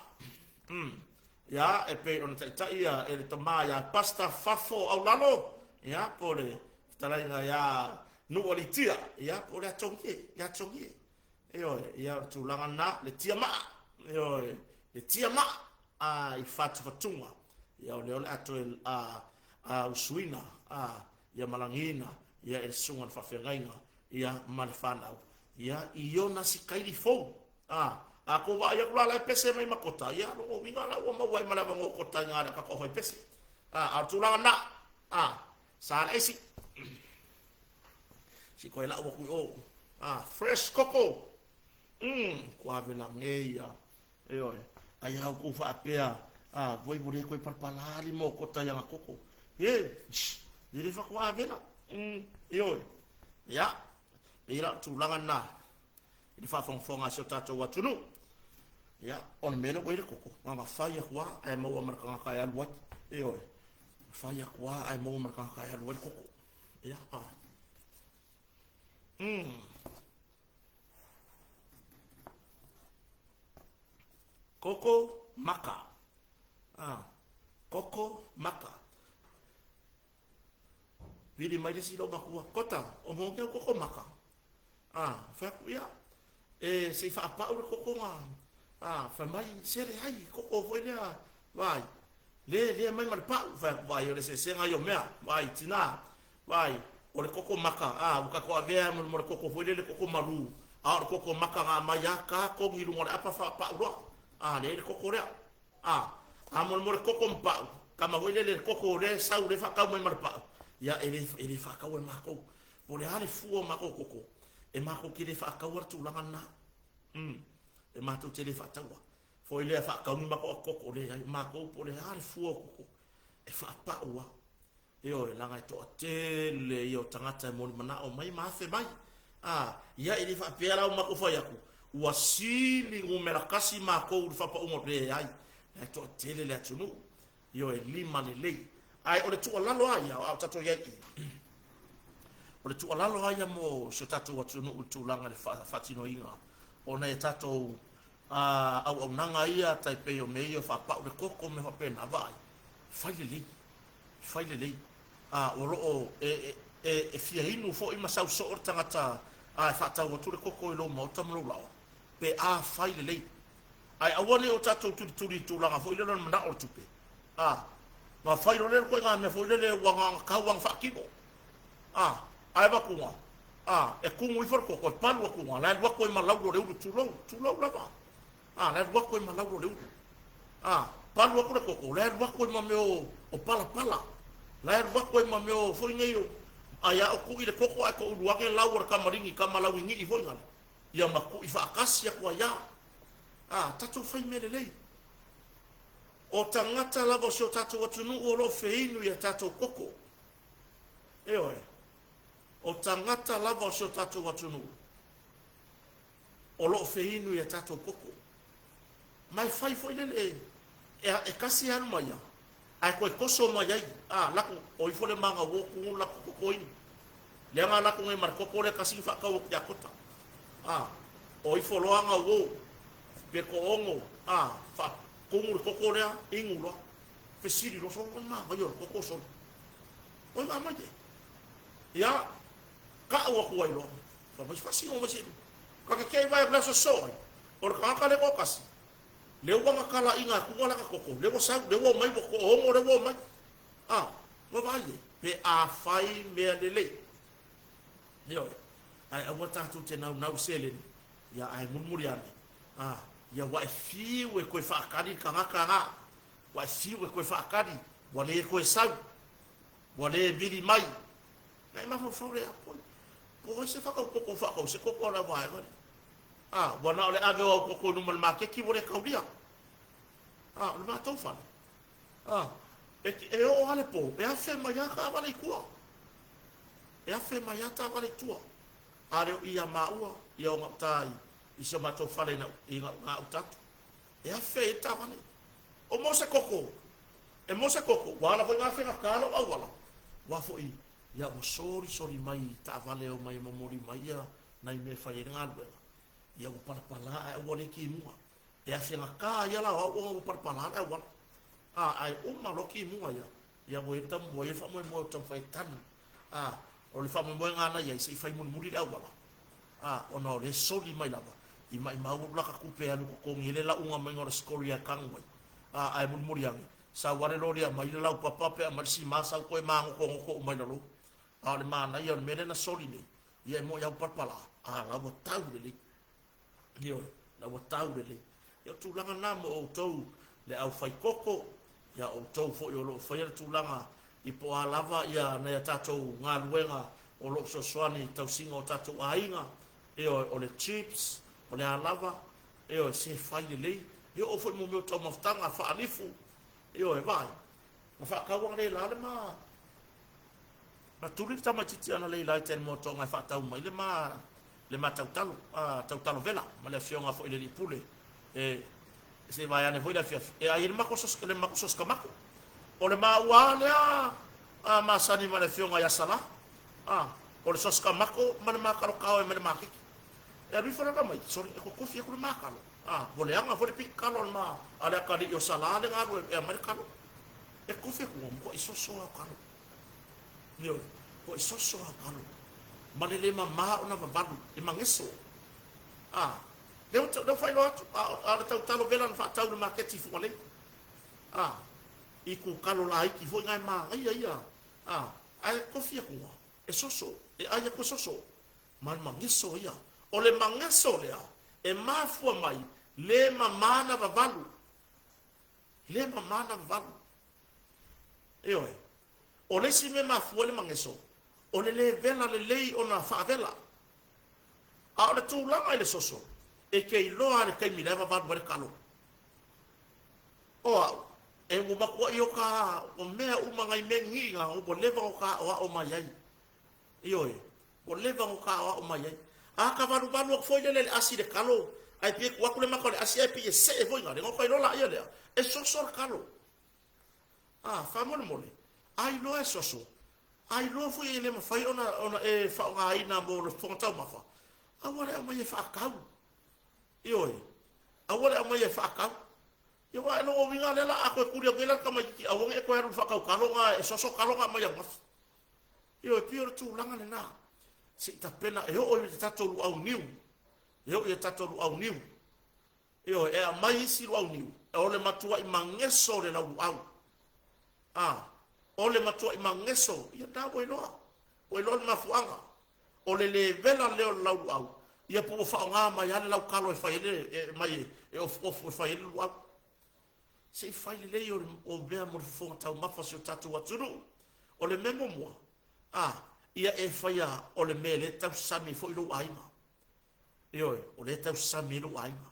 A: Ia, e pei ona taitai ia e le tama ia Pastor Fafo Aulalo, ia, po o le fetalaiga ia Nuualitia, ia, po o le Atogie, le Atogie. Ioe, ia, o le tulaga lena, le tiamaa, ioe, le tiamaa i fatufatuga. Ia, o lea o le a toe usuina ia malagiina ia e le susuga i le faafeagaiga ia ma le fanau ia i ona sikaili fou. A kou vaai atu la la e pese mai ma Kota, ia lona uiga la ua maua ai ma le avanoa o Kota i gā le akaka o fai pese. A o le tulaga lena, sa le aisi. Si koe lau atu i o. Fresh koko. Kua vela nge ia. Ioe. Ai a outou faapea, a, voi ua le toe palapala lima o Kota i ana koko. E, e le faatoa vela. Ioe. Ia, pei la o le tulaga lena i le faafogafoga a si o tatou atunuu. Ia, o le mea lea ua i le koko, na ona fai atu lava ae maua ma le tagata e alu ai. Ioe. Fai atu lava ae maua ma le tagata e alu ai le koko. Ia, a. Koko maka. Koko maka. Vili mai le isi lou matua, Kota, o mo keu koko maka. Fai atu, ia, e se i faapau le koko na, fai mai, se leai, koko foi lea, vai, le, le mai ma le pau, fai atu, vai, o le eseesega ia o mea, vai, tina, vai, o le koko maka, ua tatou avea mo le koko foi lele koko malu, a o le koko maka na aumai a ta togi i luga o le apa faapau loa, leai le koko lea. A mo le koko ma pau, kama foi lele le koko lea sau lea faatau mai ma le pau, ia e le faatau e matou. Po o le a le fua o matou koko, e matou te le faataua le tulaga lena. E matou te le faataua. Foi lea faatau ni matou koko, leai, matou po o le a le fua o koko, e faapau lava. Ioe, leaga e toatele ia o tagata e molimanao mai ma afe mai. Ia e le faapea la ua matou fai atu, ua sili numera kasi matou i le faapauga, leai, e toatele le atunuu. Ioe, lima lelei. Ae o le tuualalo lava ia, a o tatou i ai i i, o le tuualalo lava ia mo si o tatou atunuu i le tulaga i le faatinoina o nai a tatou auaunaga ia, tai pei o mea ia o faapau le koko, mea faapena, vaai, fai lelei. Fai lelei. O lo o e fia inu foi ma sau soo le tagata e faatau atu le koko i lou maota ma lou laoa, pe a fai lelei. Ae aua ne i o tatou tulituli i tulaga foi lele o le manao o le tupe. Ma fai loa lea le ituaiga mea foi lele ua na ona tau lava ona faatino. Ae avatuga, e tumu ifo le koko, e palu atuga, la e alu atu ai ma laulo o le ulu, tulou, tulou lava. A, la e alu atu ai ma laulo o le ulu. A, palu atu le koko, la e alu atu ai ma mea o palapala. La e alu atu ai ma mea o foi nei o, ai a o kui le koko ae toulu ane lau o le kamaligi, kama lauinii foi ngale. Ia ma kui faatasi atu ai a. A, tatou fai mea lelei. O tagata lava o si o tatou atunuu o lo o feinu i a tatou koko. Ioe. O tagata lava o si o tatou atunuu o lo o feinu i a tatou koko. Ma e fai foi lele e kasi e alu mai ia, ae toe toso mai ai, lako, o ifo le maga ua kugu lako koko inu. Leaga lako nei ma le koko lea kasi ni whaakau o kia kota. O ifo loa nga uo, pe ko ongo, wha kugu le koko lea, ingu loa. Fesili loa, so ma mai o le koko soli. Oi ma mai te. Ia, ka'u aku ai loa. Fa mai fasino mai se. Ka ke kei vai le so so ai. O le kaka le ko kasi. Le ua nga kala inga ku la ka koko. Le ua sau, le ua mai ua ko ongo le ua mai. Ua vai e. Pe a fai mea lelei. Ioe. Ai aua tatou te naunau seleni. Ia ai mulimuli ane. Ia ua e fiu e koe whaakari le tagata ngā. Ua e fiu e koe whaakari. Ua le koe sau. Ua le vili mai. Ngai mafaufau le apo. Po ai se whakau koko whakau, se koko ala wae wale. Ua na o le ave o au koko i luma le maketi, ua le kaulia. A, o le matou fale, a, e, e oo lava le po, e afe mai lava taavale i tua. E afe mai lava taavale i tua. A le o i ia maua, ia o gauta i, i si o matou fale i, i gauta atu. E afe ai taavale. O mo se koko, e mo se koko, ua ala foi ngā whenga lou auala. Ua foi, ia ua soli soli mai taavale o mai momoli mai ia nai mea fai ai le galuega. Ia ua palapala ae ua le kimuga. E afegata ia la o au ona ua palapala le auala. A, ae uma loa kimuga ia, ia ua i ai ua i ai le faamoemoe o taumafai e tanu. A, o le faamoemoega na i ai se i fai mulimuli le auala. A, ona o le soli mai lava, i maumau laka tupe e alu totogi ai le lauga maiga o le scoria e tanu ai. A, ae mulimuli ane, sau lava le loli e aumai le laupapa pe aumai le sima sau toe magotogoto uma i lalo. A o le manaia o le mea lea na soli nei, ia e moni lava ua palapala, a la ua tau lelei. Ioe, la ua tau lelei. Ia o tulaga na mo outou le aufaikoko, ia outou foi o lo o faia le tulaga i po o a lava ia nai a tatou galuega o lo o fesoasoani i tausiga o tatou aiga, ioe, o le chips, o le a lava, ioe, se fai lelei. E oo foi mo mea o taumafataga, faalifu, ioe, vaai, na faatau analeila le ma, na tuli le tamaitiiti analeila i Telemotoga e faatau mai le ma, le ma tautalo, tautalo vela, ma le afioga foi i le alii pule, e se i vaeane foi le afiafi, e ai le matou sos kamako. O le maua lea a masani ma le afioga ia Sala, o le sos kamako ma le makalokao e mai le maketi. E alu ifo le tamaiti, sole, e kokofi atu le makalo. Ua leaga foi le piki kalo a le ma, a le atalii o Sala le galue e aumai le kalo. E kofi atu, ua matuai soso lava o kalo. Ioe, matuai soso lava o kalo. Ma le le mama ona vavalu, e mageso. Lea ua faailoa atu, a o le tautalo vela na faatau i le maketi i Fugalei. I kukalo laiti foi na e manaia ia. Ae kofi atu, e soso, e ai atu e soso. Ma le mageso ia. O le mageso lea, e mafua mai, le mama na vavalu. Le mama na vavalu. Ioe, o le isi mea mafua ai le mageso, o le le vela lelei ona faavela. A o le tulaga i le soso, e te iloa lava le taimi la e vavalu ai le kalo. O au, e ua matuai o ta o mea uma nai mea gigi na ua leva ona ta aoao mai ai. Ioe, ua leva ona ta aoao mai ai. A ta valuvalu atu foi lele i le asi i le kalo, ae pei e tuu atu le mata o le asi ae pei e see foi na le, ona ta iloa laia lea, e soso le kalo. A, faamolemole, a iloa e soso, a iloa foi e le mafai ona, ona e faaaogaina mo le fofoga taumafa, aua le aumaia e faatau. Ioe, aua le aumaia e faatau. Ia aua o lona uiga lea o le a toe tuli atu ai la le tamaitiiti aua ne i e toe alu i le faatau talo na e soso talo na aumai ananafi. Ioe, pei o le tulaga lena. Se i tapena e oo i le tatou luau niu, e oo i le tatou luau niu. Ioe, e aumai isi luau niu, o le matuai mageso o le lauluau. O le matuai mageso, ia na ua iloa. Ua iloa le mafuaaga. O le le vela lea o le lauluau, ia po ua faaaoga mai lava le laukalo e fai ai le, e aumai e ofuofu e fai ai le luau. Se i fai lelei o mea mo le fofoga taumafa o si o tatou atunuu. O le mea muamua, ia e faia o le mea lea e tausami ai foi lou aiga. Ioe, o lea e tausasami ai lou aiga.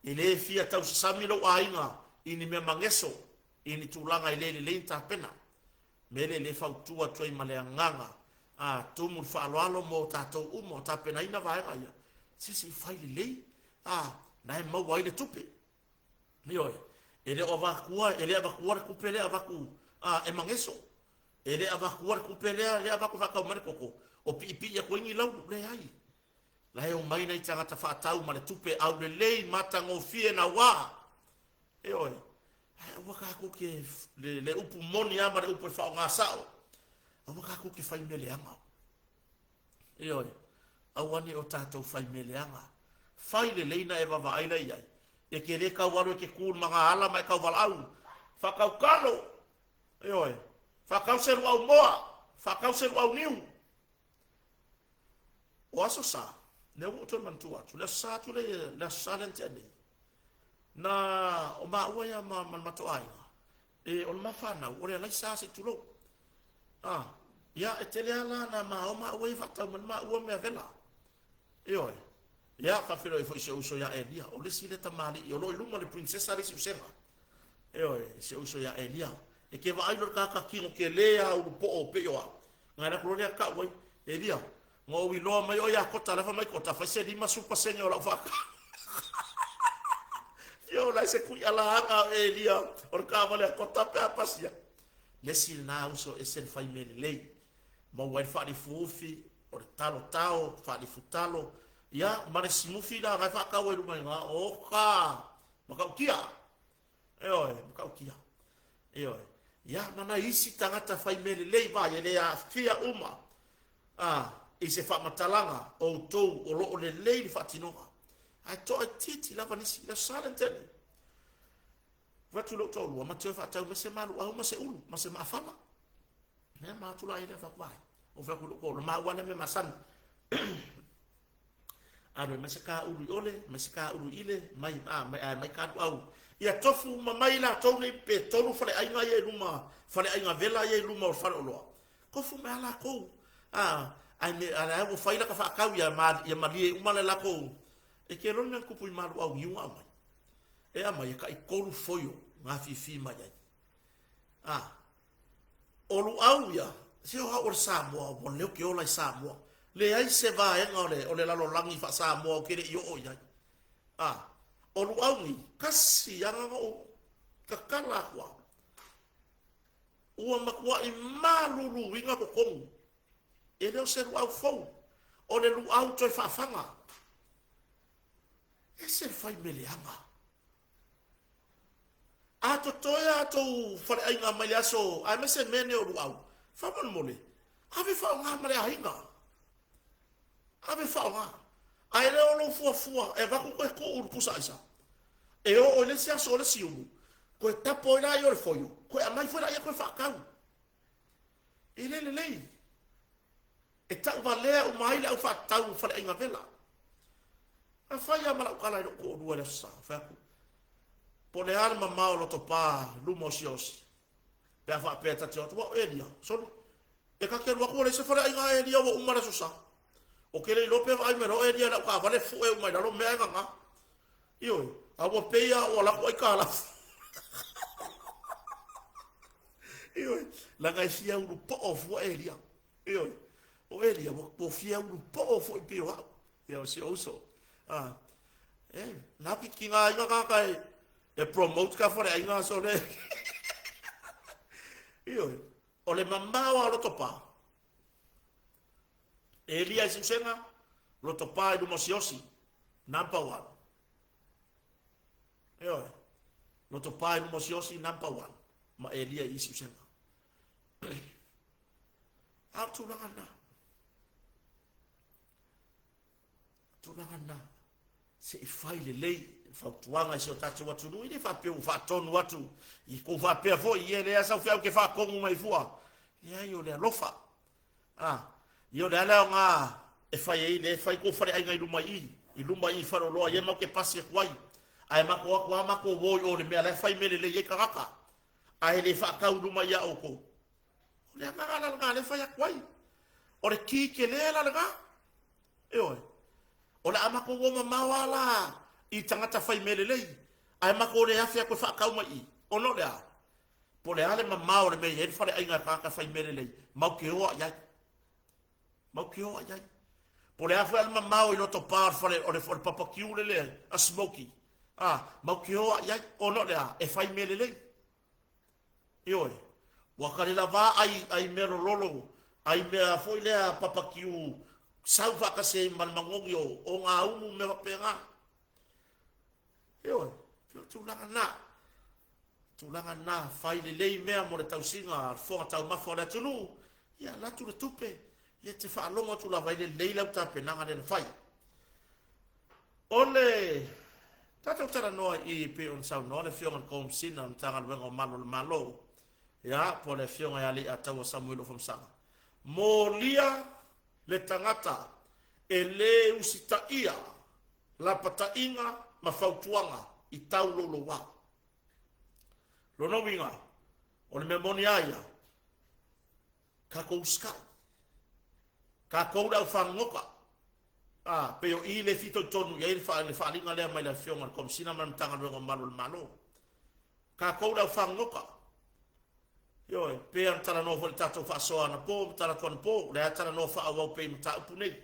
A: E le fia tausasami lou aiga i ni mea mageso, i ni tulaga e le lelei ni tapena. Mea lea lea e fautua atu ai ma le agaga, tumu le faaaloalo mo tatou uma o tapenaina vaega ia. Se se i fai lelei, na e maua ai le tupe. Ioe, e le o avatua, e le avatua le tupe lea avatu, e mageso. E le avatua le tupe lea, lea avatu faatau mai le koko, o piipii atu ai ni laulu, leai. La e omai nai tagata faatau ma le tupe aulelei matagofie naua. Ioe, ae aua tatou te, le, le upu moni lava ma le upu e faaaoga sao, aua tatou te fai mea leaga. Ioe, aua ne i o tatou fai mea leaga. Fai lelei na e vaavaai la i ai. E te le tau alu e te tu i le magaala ma e tau valaau. Faatau kalo! Ioe, faatau se luau moa, faatau se luau niu. O Aso Sa, lea ua ou toe manatua atu, le Aso Sa atu lea, le Aso Sa lea na tea nei, na o maua ia ma, ma le matou aiga, e, o le ma fanau, o le alaisa se i tulou. Ia, e tele lava la na ma o maua ia faatau mai le maua mea vela. Ioe. Ia, faafeiloai foi i si ou uso ia Elia, o le isi lea tamalii, o lo o i luma o le princesa le isi vasega. Ioe, si ou uso ia Elia. E ke vaai loa le tagata tino tele a ulu poo pei o au. Na alu atu loa lea tau ai, Elia, na ou iloa mai oe ia Kota, la fai mai Kota, fai se 50% o lau faatau. Io, la se kui ala aga o Elia, o le taavale a Kota pe a pasia. Le isi lena uso ese le fai mea lelei. Maua ai le faalifuufi, o le talo tao, faalifu talo, ia, ma le simufi la, na e faatau ai luma i ina, oka, matautia. Ioe, matautia. Ioe. Ia, ma nai isi tagata fai mea lelei vai e le aafia uma a, i se faamatalaga o outou o lo o lelei le faatinoga. Ae toaitiiti lava nisi, le Aso Sa le tele. Fai atu i lou toalua, ma te o e faatau mai se maluau ma se ulu, ma se maafala. Ia, ma atu la i le fai atu, vai. Ou fai atu i lou toalua, maua lea mea masani. Alu e mai se ka ulu i ole, mai se ka ulu i ile, mai, a, mai, ae mai ka luau. Ia tofu uma mai latou nei pe tolu faleaiga ia i luma, faleaiga vela ia i luma o le faleoloa. Tofu mai a latou. A, ae me, a lea ua fai lata faatau ia, ma, ia malie uma le latou. E ke loa le mea na tupu i maluau niu na aumai. E aumai e tai tolu foio na afifi mai ai. A, O Luau ia, se o au o le Samoa, ua leo ke ola i Samoa. Leai se vaega o le, o le lalolagi faa-Samoa ou te le i oo i ai. A, o Luau nei, kasi ana na ou tatala atu lava. Ua matuai maluluina totonu. E le o se luau fou, o le luau toe faafaga. Ese le fai mea leaga. A totoe a tou faleaiga mai le aso aemaise mea nei o luau, faamolemole, ave faaaoga ma le aiga. Ave faaaoga. Ae le o lou fuafua e avatu toe tuu i le pusa aisa. E oo i le isi aso o le isi ulu, toe tapo ai laia o le foio, toe aumai foi laia toe faatau. E le lelei. E tauvalea uma ai le au faatatau faleaiga vela. A fai lava ma lau tala i lou toalua i le Aso Sa, fai atu, po o le a le mamao o Lotopa luma o Siaosi, pe a faapea ta te o atu, ua o Elia, sole, e ta te alu atu ua leai se faleaiga a Elia ua uma le Aso Sa. Ou te le iloa pe vaai mai loa o Elia i lau taavale fue uma i lalo mea ae gaga. Ioe, a ua pei lava ua alu atu aitalafu. Ioe, leaga e fia ulupoo fua Elia. Ioe, o Elia ua fia ulupoo foi pei o au. Ia o si ou uso. Ah, e, na ki ki ngā aiga kāka e, e promote ka whare aiga so le. Ioe, o le mamao a roto pā. Elia i Siusega, roto pā i luma o Siosi, number one. Ioe, roto pā i luma o Siosi, number one. Ma Elia i Siusega. A o tulaga na. Tulaga na. Se i fai lelei fautuaga i si o tatou atunuu, e le faapea ua faatonu atu i kou faapea foi, ia e leai sau feau ke faatonu mai fua. Leai, o le alofa. A, ia o le a le aoga e fai ai, le fai kou faleaiga i luma i i, i luma i i faleoloa, ia matou te pasi atu ai. Ae matou o atu lava matou o i o i le mea la e fai mea lelei ai tagata. Ae le faatau i luma ia outou. O le agaga la lena lea e fai atu ai. O le ki tele la lena. Ioe. O le a matou o mamao lava la i tagata fai mea lelei, ae matou le afe atu e faatau mai i i. Ona o le a? Po o le a le mamao o le mea e i ai le faleaiga a tagata fai mea lelei, matou te o lava i ai. Matou te o lava i ai. Po o le a foi le mamao i Lotopa o le fale o le, o le papakiu lele a Smokey. A, matou te o lava i ai. Ona o le a? E fai mea lelei. Ioe, ua kali lava ai, ai mea lololo, ai mea foi lea papakiu sau faatasi ai ma le magogi o, o ngā umu mea faapena. Ioe, pei o tulaga na. Tulaga na, fai lelei mea mo le tausiga a le fofoga taumafa o le atunuu, ia alu atu le tupe, ia te faalogo atu lava i lelei lau tapenaga lea na fai. O le tatou talanoa i i pei ona saunoa le Afioga i le Komesina o le Matagaluega o Malu o le Malo, ia, po o le Afioga ia Leiataua Samuelu Afamasaga, molia le tagata e lē usitaia lapataiga ma fautuaga i tauloulouā. Lona uiga, o le mea moni a ia, tatou usitai. Tatou le aufagogota, a, pei o i le fitoitonu i ai le faaaliga lea mai le Afioga i le Komesina ma le Matagaluega o Malu o le Malo. Kākou le au fagogota. Ioe, pei ona talanoa foi i le tatou faasoa anapo ma talaatu anapo, o lea lava talanoa faaauau pea i mataupu nei.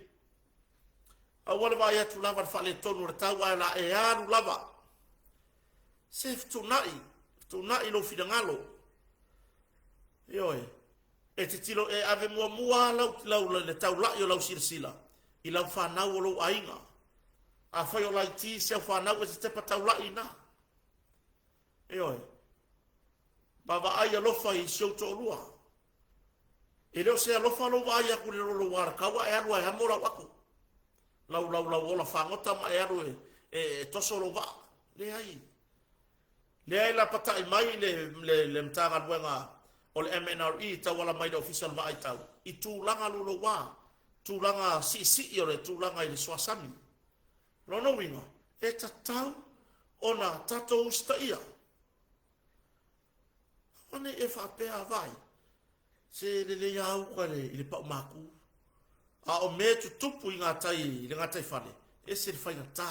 A: Aua le vaai atu lava i le faaletonu o le tau ae o le a e alu lava. Se fetuunai, fetuunai lou finagalo. Ioe, e tilotilo, e ave muamua lau, lau, le taulai o lau silasila i lau fanau o lou aiga. Afai o laiti si au fanau, e te tepa taulai i ina. Ioe. Vaavaai alofa i si ou toalua. E le o se alofa lou vaai atu i le lolo ua alakau a e alu e amo lau ato. Lau lau lau ola fagota ma e alu e, e, e toso lou vaa. Leai. Leai lapatai mai le, le, le Matagaluega o le MNRE tauala mai le Ofisa o le Vaai Tau i tulaga louloua, tulaga siisii o le tulaga i le suasami. Lona uiga, e tatau ona tatou usitaia. Aua ne i e faapea, Vaai, se lelei lava uta i le pau maku. A o mea e tutupu i gatai, i le gataifale, e ese le faigata.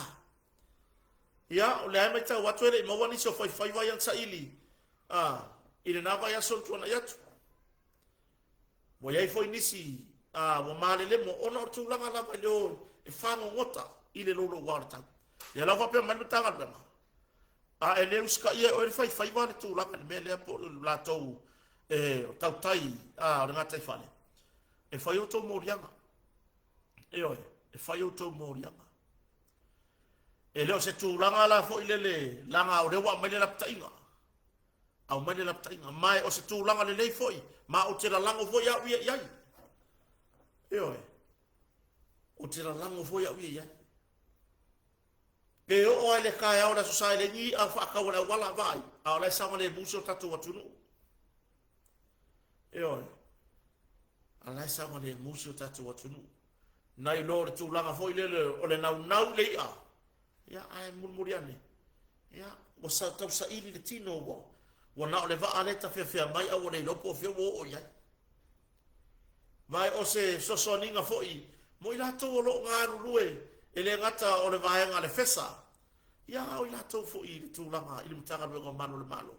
A: Ia, o lea e matau atu e le i maua nisi o faifaiva ia na saili a, i lena vaiaso na tuanai atu. Ua i ai foi nisi a, ua malelemo ona o le tulaga lava i le o e fagogota i le louloua o le tau. Ia la ua faapea mai le Matagaluega, a e le usitaia e oe le faifaiva le tulaga i le mea lea po o latou e tautai a, o le gataifale, e fai outou moliaga. Ioe, e fai outou moliaga. E le o se tulaga la foi lele, leaga o lea ua aumai le lapataiga. Aumai le lapataiga. Ma o se tulaga lelei foi, ma ou te lalago foi au ia i ai. Ioe, ou te lalago foi au ia i ai. Pe oo ai le taeao o le Aso Sa e leai ni i'a faatau a le auala, vaai, a o la e saogalemu si o tatou atunuu. Ioe, a la e saogalemu si o tatou atunuu. Nai lo le tulaga foi lele o le naunau i le i'a, ia, ae mulimuli ane, ia, ua sa, tausaili le tino, ua, ua na o le vaa lea e tafeafea mai a ua le iloa po o fea ua oo i ai. Ma o se fesoasoaniga foi mo i latou o lo o galulue, e le gata o le vaega a le FESA, ia a o i latou foi i le tulaga i le Matagaluega o Malu o le Malo,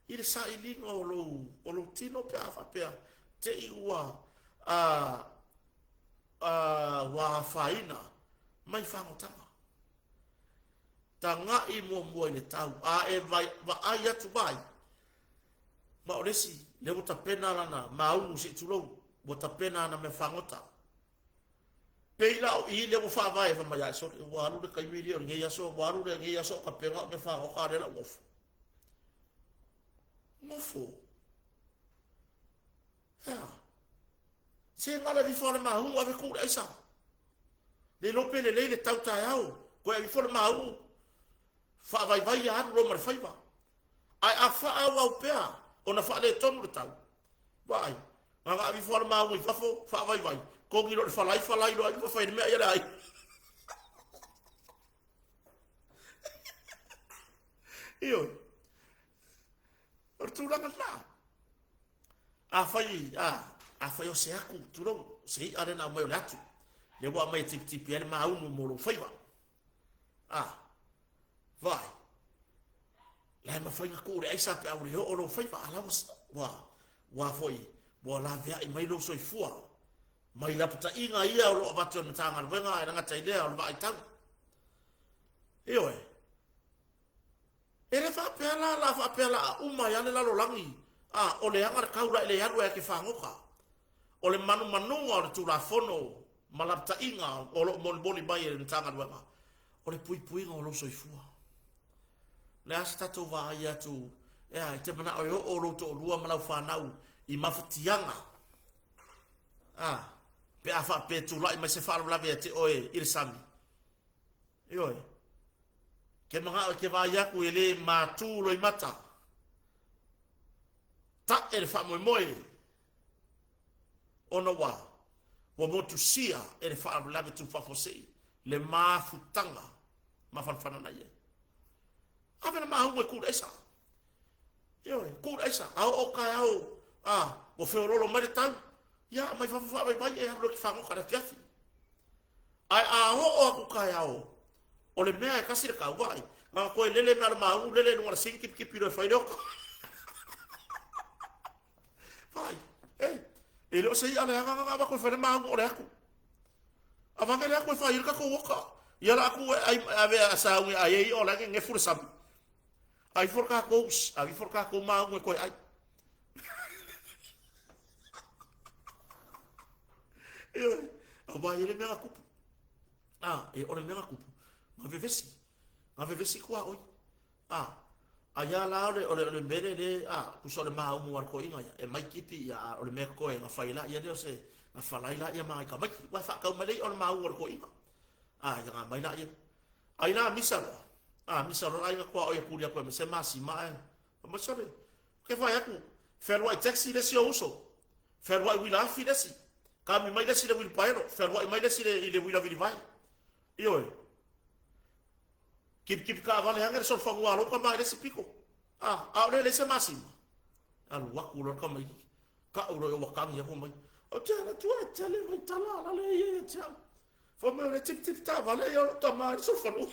A: i le sailiga o lou, o lou tino pe a faapea te i ua, a, a, ua afaina mai fagotaga. Tagai muamua i le tau, a e vaai atu vai, ma o le isi, lea ua tapena lana maunu se i tulou, ua tapena ana mea fagota. Pei la o i lea ua faavae fai mai, Sole, ua alu le taimi lea o lenei aso, ua alu lenei aso o tapena o mea fagota, a o lea la u nofo. Nofo. Ea. Se na o le aveifo lava o le maunu ave tuu i le aisa. Le iloa pe lelei le tau taeao, toe aveifo le maunu, faavaivai ia alu loa ma le faiva. Ae a faaauau pea ona faaletonu le tau, vaai, na ona aveifo lava o le maunu i fafo, faavaivai, togi loa i le falai, falai loa ai ma fai le mea ia le ai. Ioe. O le tulaga lena. Afai, a, afai o se atu, tulou, se i'a lea na aumai o le atu, lea ua aumai e tipitipi ai le maunu mo lou faiva. A, vaai, la e mafai ona tuu le aisa pe a ua le oo lou faiva, a la ua, ua, ua foi, ua laveai mai lou soifua mai lapataiga ia o lo o avatu e le Matagaluega ae le gata i lea o le vaai tau. Ioe. E le faapea la la faapea la a uma ai lava le lalolagi, a o leaga le tau la e le alu ai e te fagota. O le manumanuga o le Tulafono ma lapataiga o lo o molimoli mai e le Matagaluega, o le puipuiga o lou soifua. O le a se tatou vaai atu, ea, e te manao e oo lou toalua ma lau fanau i mafatiaga, a, pe a faapea e tulai mai se faalavelave ia te oe i le sami. Ioe. Ke manao e te vaai atu e le matū loimata. Ta'e le faamoemoe ona ua ua motusia e le faalavelave tuufaafuasei le mafutaga mafanafana na i ai. Ave le mahuga i ku le aisa. Ioe, ku le aisa. A oo taeao, a, ua feoloolo mai le tau, ia aumai fafo faavaivai e alu loa e te fagota i le afiafi. Ae a oo atu taeao, o le mea e tasi le tau, vaai, Na koe lele mea le māu, lele i luga le sing, kipi kipi loa e fai le oka. Vai, e, e le o se i'a leaga nga avako e fai le māu o le aku. Avake le aku e fai le kakou oka. Ia la aku e ai ave a saungi ai e i o la nge le sami. Ai for kakou, ai for kakou māu e koe ai. Ioe, a vai ele mea kupu. A, e o le mea kupu. Nga vevesi. Nga vevesi kua oi. A, a ia la o le, o le, o le mele le, a, kusa o le maungu a le koiga ia, e mai kipi ia, a, o le mea koe nga whai la, ia le o se, nga whalai la ia magai ka maiki. Ua whaakau mai lei o le maungu a le koiga. A, ia nga mai la ia. A ina misa loa. A, misa loa la inga kua oi a kuri a koe me se masima e. Ma sole, ke whai aku, wheruai taxi le si o uso. Wheruai wila afi le si. Kami mai le si le wheelbarrow, wheruai mai le si le, i le wila vilivai. Ioe. Kipi kipi ka vale hange le sol fangua alo ka mai le si piko. A, a o le le se masima. Alu aku lo ka mai. Ka ulo e wakangi aku mai. O te ala tua e tele mai tala ala le ia ia te au. Fa mai o le tip tip ta vale ia o ta mai le sol fanua.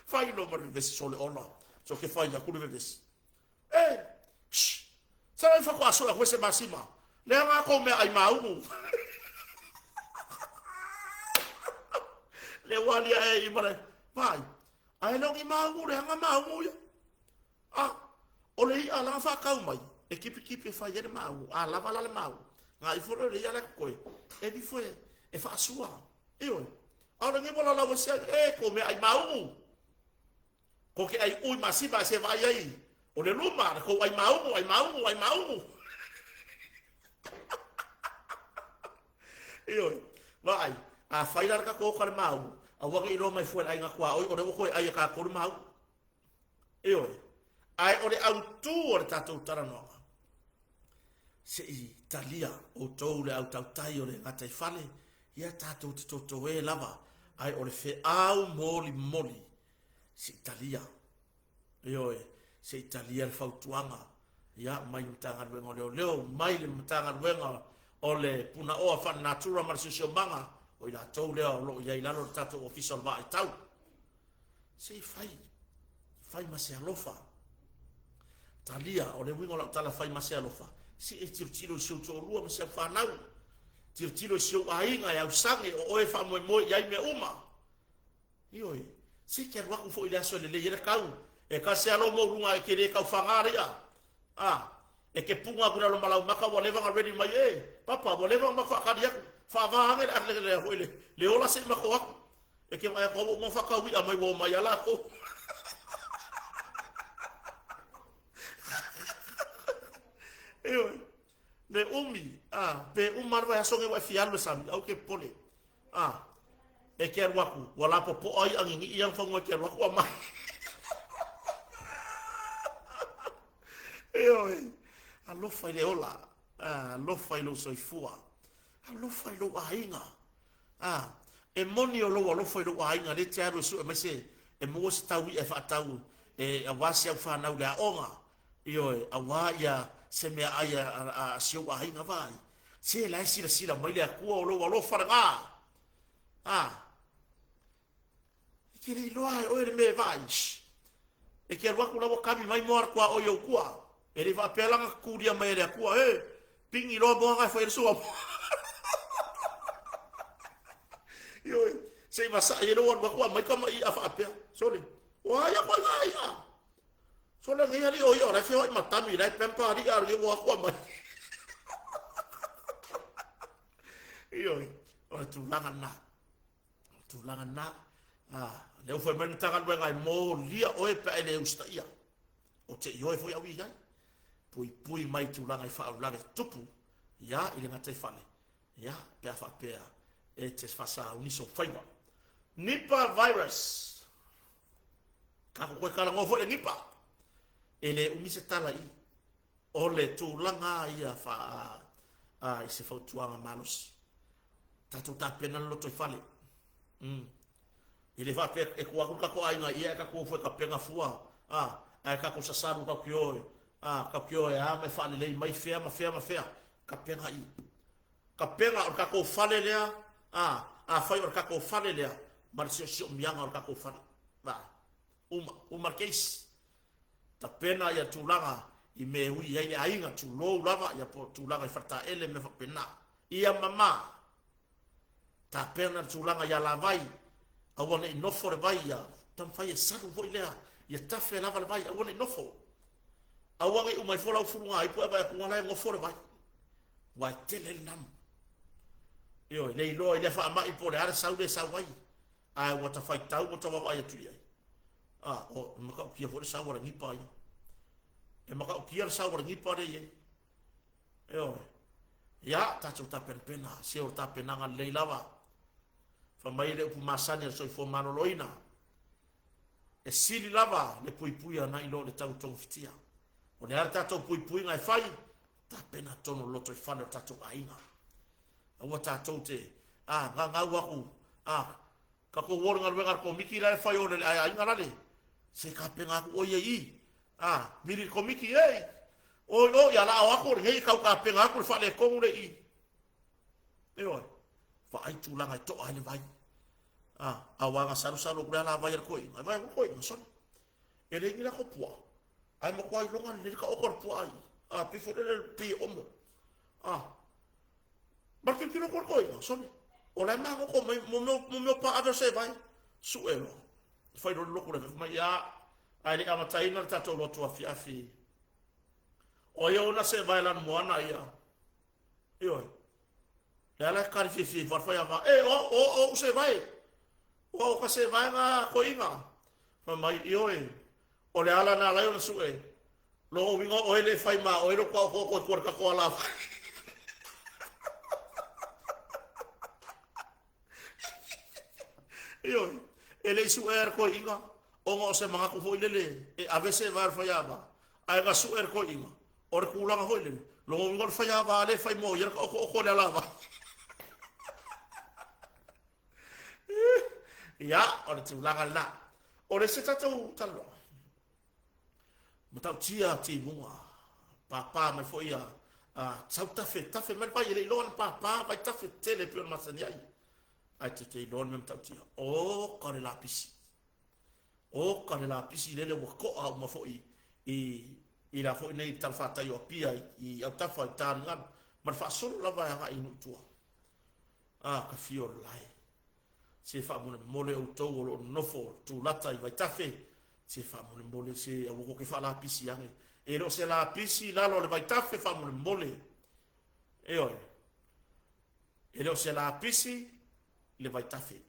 A: Fai lo ma le vesi sole ola. So ke fai aku le vesi. E, shh. Sa lai whako aso e se masima. Le anga ko mea ai maungu. Le walia e i mare. Vai. Ai longi maungu le anga maungu ia. A, o le ia langa whakau mai. E kipi kipi e whai ere maungu. A, lava la le maungu. Ngā i foro le ia le koe. E ni foe e whaasua. E oe. A o le ngemola lau e sea, e ko mea ai maungu. Ko ke ai ui masima se vai ai. O le luma, le kou ai maungu, ai maungu, ai maungu. Ioe, vaai, a whai rara ka kōka le maungu, a wanga i roa mai fua le ainga kua oi, o le wako e ai a kā koru maungu. Ioe, ai o le au tū o le tātou taranoanga. Se i talia o tōu le au tautai o le ngatai whale, ia tātou te toto e lava, ai o le wheau moli moli, se i talia. Ioe, se i talia le fautuaga, ia, mai le Matagaluega o Leoleo, mai le Matagaluega o le Punaoa Faalenatura ma le Siosiomaga, o i latou lea o lo o i ai i lalo o le tatou Ofisa o le Vaaitau. Se i fai, fai ma se alofa. Talia, o le uiga o lau tala fai ma se alofa, se e tilotilo i si ou toalua ma si au fanau, tilotilo i si ou aiga e ausage o oe e faamoemoe i ai mea uma. Ioe, se ke alu aku foi i le aso e lelei ai le kau, e kasi alo mo luga e ke le kau whangā ria. A, e ke punga aku lalo malau maka ua leva nga ready mai e, papa, ua leva nga mako akari aku, whaavā ange le le le hoi le, le ola se mako aku. E ke mai aku au mo whakau i a mai wo mai ala ko. Ioe, le umi, a, pe uma le vai aso nge wa e fialu le sami, au ke pole. A, e ke alu aku, ua lapopoa iʻa gigii ia fanua e ke alu aku a mai. Ioe, alofa i le ola, a, alofa i lou soifua, alofa i lou aiga. A, e moni o lou alofa i lou aiga, le te alu e sue mai se, e maua se tau iʻa e faatau, e auā si au fanau le aoga. Ioe, auā ia se meaai a si ou aiga vaai. Se la e silasila mai le Atua o lou alofa lena. A, e ke le iloa e oe le mea e vaai. E ke alu aku la ua kami mai moa kua oi ou kua. E le faapea langa kukulia mai e le Atua, e, pingi loa moa nga e fai le sua. Ioe, se i vasai e lou alu aku a mai kama i a faapea. Sole, o ai a koe nga ia. Sole ngi ali o ia, o lai whio i matami, lai pempa ali a le ua kua mai. Ioe, o le tulaga na. O le tulaga na. Ah, le ufai mai le Matagaluega e molia oe pe a e le usitaia. O te ioe foi au i ai. Puipui mai tulaga i faalavelave tutupu, ia, i le gataifale, ia, pe a faapea e te faasauni sou faiva. Nipah virus. Ka koe kalagoa foi le nipa. E le umi se tala i. O le tulaga ia fa a, i se fautuaga malosi. Tatou tapena le loto i fale. E le faapea e kua aku le tatou aiga ia e tatou o fua e tapena fua, a, ae tatou sasalu tatou te o e, a, tatou te o e a ma e faalelei mai fea ma fea ma fea. Tapena i. Tapena o le tatou fale lea, a, afai o le tatou fale lea, ma le siosiomioga o le tatou fale. Va, uma, uma le case. Tapena ia tulaga i mea e ui ai le aiga, tulou lava, ia po o tulaga i faletaele mea faapena. Ia mama, tapena le tulaga i alavai, aua ne i nofo le vai, ia taumafai e salu foi lea, ia tafe lava le vai, aua ne i nofo. Aua ne i uma ifo lau fulugaipo e vaai atu la e nofo le vai. Ua e tele le namu. Ioe, le iloa i lea faamai po o le a le sau lea e sau ai. Ae ua ta faitau ua ta vaavaai atu i ai. Ah, o, e matautia foi le sau a le nipa ia. E matautia le sau a le nipa lea i ai. Ioe. Ia, tatou tapenapena, se o le tapenaga lelei lava. Fai mai le upu masani a le soifua maloloina, e sili lava le puipuia nai lo le tau togafitia. O le a le tatou puipuiga e fai, tapena tonu le lotoifale o tatou aiga. Aua tatou te, a, gagau aku, a, tatou o le galuega a le komiti la e fai o le aiga lale, se tapena aku oi ai i, a, mili le komiti, ei, oi o, ia la o aku o lenei tau tapena aku le faaletonu le i. Ioe, vaai tulaga e toa ai le vai. A, aua na salusalu aku le alavai a le toeaina, e vaai aku le toeaina, sole. E leai ni latou puaa, ae matua iloga lelei le taoto o le puaa i, a, pei foi lele pei e omo. A, ma le tilotilo atu a le toeaina, sole, o la e magoto mai mo mea, mo mea o paave o se vai. Sue loa, fai loa le lotu le fai mai, ia, ae le i amataina le tatou lotu afiafi. O ai ona se vai lanumoana ia? Ioe. Le ala e kari fiafia i whai ava. E, o, o, o, o se vai. O, o ka se vai ngā koinga. Fai mai, ioe, o le ala nā lai ona sue. Lo winga o ele whai mā, o ele kua o koko i kua kakoa la whai. Ioe, e le i suʻe a le toeaina, ona o se manatu foi lele e ave se vae o le faiava, ae na suʻe e le toeaina, o le tulaga foi lele, lona uiga o le faiava lea e fai mo ia le taotooto o le alavai. Ia, o le tulaga lena. O le isi tatou talanoa, matautia timuga, pāpā mai foi ia sau tafe, tafe mai le vai, e le i iloa ona pāpā vai tafe tele e pei ona masani ai. Ae te te iloa le mea matautia. O ka le lapisi. O ka le lapisi lele ua to'a uma foi i i la foi nei talafatai o Apia i, i Autafa i Taligalu ma le faasolo lava e agai i nuu i tua. A, ka fia o le lae. Se faamolemole outou o lo o nonofo tulata i vaitafe, se faamolemole se aua tou te faalapisi ane. E le o se lapisi i lalo o le vaitafe faamolemole. Ioe. E le o se lapisi i le vaitafe.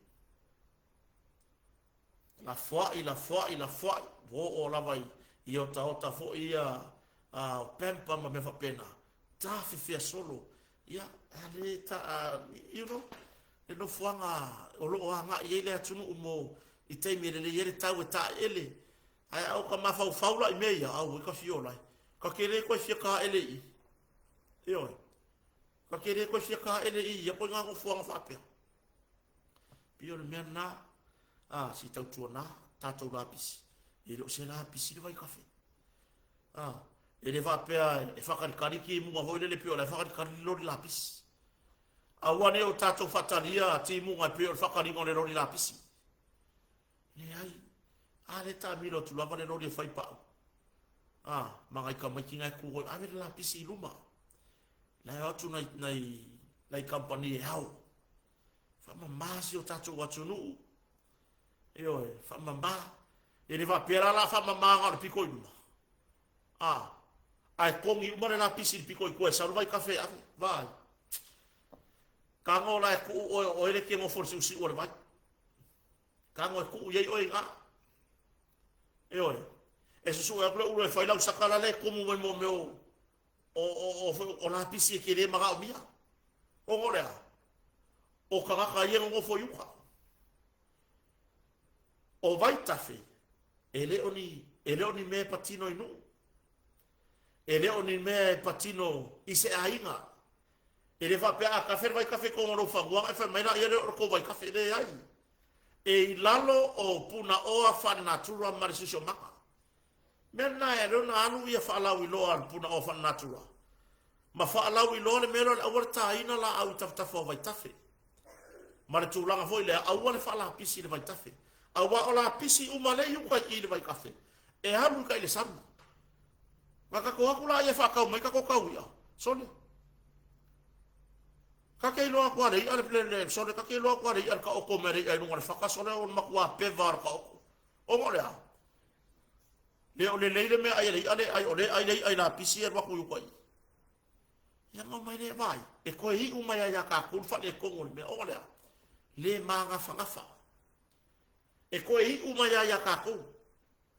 A: Lafoai, lafoai, lafoai, ua oo lava i, i otaota foi ia a, o pamper ma mea faapena. Tafefea solo, ia, a le ta, a, you know, le nofoaga o lo o agai ai le atunuu mo i taimi e lelei ai le tau e taeele. Ae a o ka mafaufau la i mea ia, auoi ka fia ola ai. Ka te le koe fia taele i i. Ioe. Ka te le koe fia taele i ia koe ngā nofoaga faapea. Pei o le mea lena, a, se i tautuana tatou lapisi. E le o se lapisi le vaikafe. A, e le faapea e faakalikali timuga foi lele pei o la e faakalikali le loli lapisi. Aua ne i o tatou faatalia timuga e pei o le faakaliga o le loli lapisi. Leai, a le taamilo atu lava le loli e fai pau. A, ma nai tamaiti na e tu ai, ave le lapisi i luma. La e o atu nai, nai, nai kamupani e ao. Faamama si o tatou atunuu. Ioe, faamama. E le faapea la la faamama na o le pito i luma. A, ae kogi uma le lapisi i le pito i tua e sau le vaikafe e ave. Vaai. Tago la e tuu oe o oe le te nofo i le siusiu o le vai. Tago e tuu i ai oe i ina. Ioe. E susue atu le ulu e fai lau saka la le tumu mai mo mea o o, o, o, o lapisi e te le manaomia. Ona o le a? O tagata ia e nonofo i uka. O Vaitafe, e le o ni, e le o ni mea e patino i nuu. E le o ni mea e patino i se aiga. E le faapea a tafe le vaitafe i totonu o lou fanua ona e fai mai laia lea o le tou vaitafe. Leai. E i lalo o punaoa faalenatura ma le siosiomaga. Mea lena e ala ai ona alu ia faalauiloa a le punaoa faalenatura ma faalauiloa le mea lea o le aua le taina laau i tafatafa o vaitafe ma le tulaga foi lea aua le faalapisi i le vaitafe. Aua o lapisi uma lea i uka i i le vaikafe, e alu i kai le sami. Na tatou atu la ia faatau mai tatou tau i'a, sole. Ta te iloa atu lava le i'a le, le, sole, ta te iloa atu lava le i'a le taoto mai le i'a i luga o le fata, sole, o le matua peva o le taoto. Ona o le a? Le o lelei le meaai a le i'a lea e ai, o lea e ai le i'a i lapisi e alu atu i uka i i. Ia ona omai lea, vaai, e toe iu mai lava ia tatou le faaletonu o le mea. Ona o le a? Le magafagafa. E toe iu mai lava ia tatou.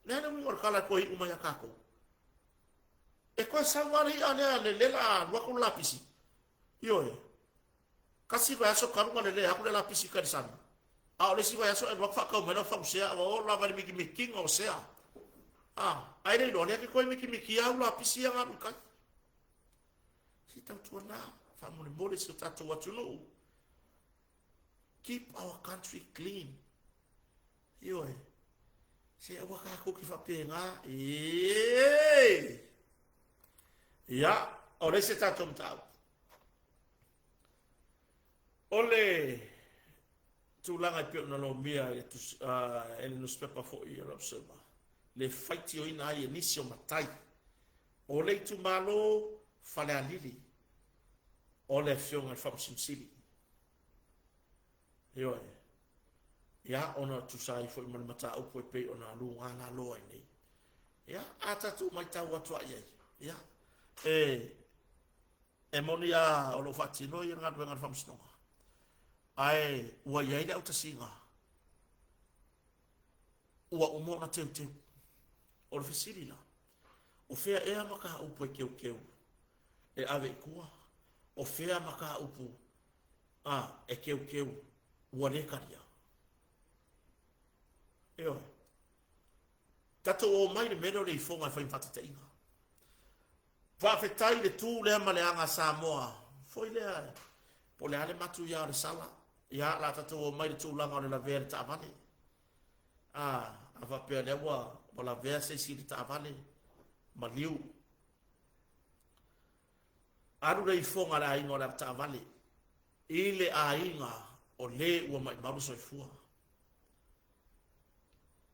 A: Le a le uiga o le tala e toe iu mai ia tatou? E toe sau lava le i'a lea, le lea la alu atu le lapisi. Ioe. Tasi vaiaso talu ona lelea atu le lapisi i tai le sami. A o le isi vaiaso e alu atu faatau mai lau fagusea, ua oo lava i le mikimikiga o sea. Ah, ae le iloa, lea te toe mikimikia au lapisi ia na alu i tai. Se tautuana, faamolemole si o tatou atunuu. Keep our country clean. Ioe. Se aua tatou te faapena. Ee! Ia, o le isi tatou mataupu. O le tulaga e pei ona lomia e le nusipepa foi o le Observer, le faitioina ai e nisi o matai o le itumalo Falealili o le afioga i le Faamasino Sili. Ioe. Ia, ona tusa ai foi ma le mataupu e pei ona luga lalo ai nei. Ia, a tatou matau atu ai ai, ia, e, e moni a o lo o faatino ia galuega a le Faamasinoga, ae ua i ai le autasiga ua uma ona teuteu. O le fesili la, o fea ea mataupu e teuteu e ave i tua? O fea mataupu a e teuteu ua le talia? Ioe. Tatou o mai le mea lea o le ifoga e fai ma faataitaiga. Faafetai i le tu lea ma le aga a Samoa foi lea po o le a le matuia o le sala. Ia, la tatou o mai le tulaga o le lavea i le taavale. A, a faapea lea ua, ua lavea se isi i le taavale, maliu. Alu le ifoga a le aiga o le avetaavale i le aiga o le ua maimau le soifua.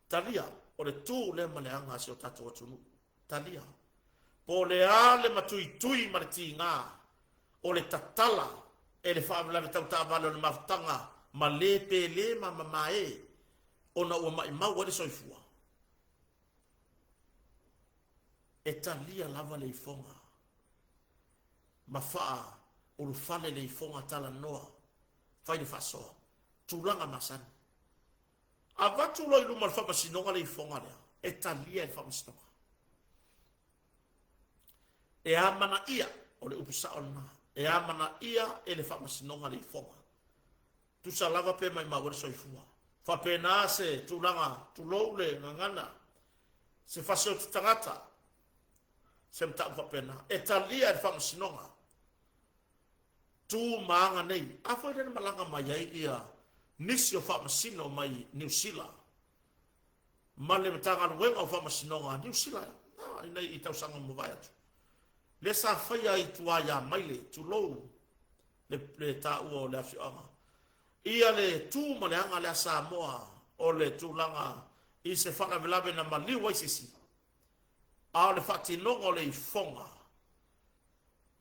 A: Talia, o le tu lea ma le aga a si o tatou atunuu. Talia, po o le a le matuitui ma le tiga o le tatala e le faalavelave tau taavale o le mafutaga ma le pele ma mamae ona ua maimau ai le soifua. E talia lava le ifoga ma faaulufale le ifoga talanoa, fai le faasoa, tulaga masani. Avatu loa i luma o le faamasinoga le ifoga lea, e talia e le faamasinoga. E amanaia, o le upu sao lena, e amanaia e le faamasinoga le ifoga. Tusa lava pe maimau ai le soifua. Faapena se tulaga, tulou le gagana, se fasioti tagata, se mataupu faapena. E talia e le faamasinoga tu ma aga nei. A foi lea na malaga mai ai ia nisi o faamasino mai Niu Sila ma le Matagaluega o Faamasinoga a Niu Sila i tausaga ua mavae atu. Lea sa faia ai i tua ia Maile, tulou le, le taua o le afioaga. Ia le tu ma le aga lea Samoa o le tulaga i se faalavelave na maliu ai se isi, a o le faatinoga o le ifoga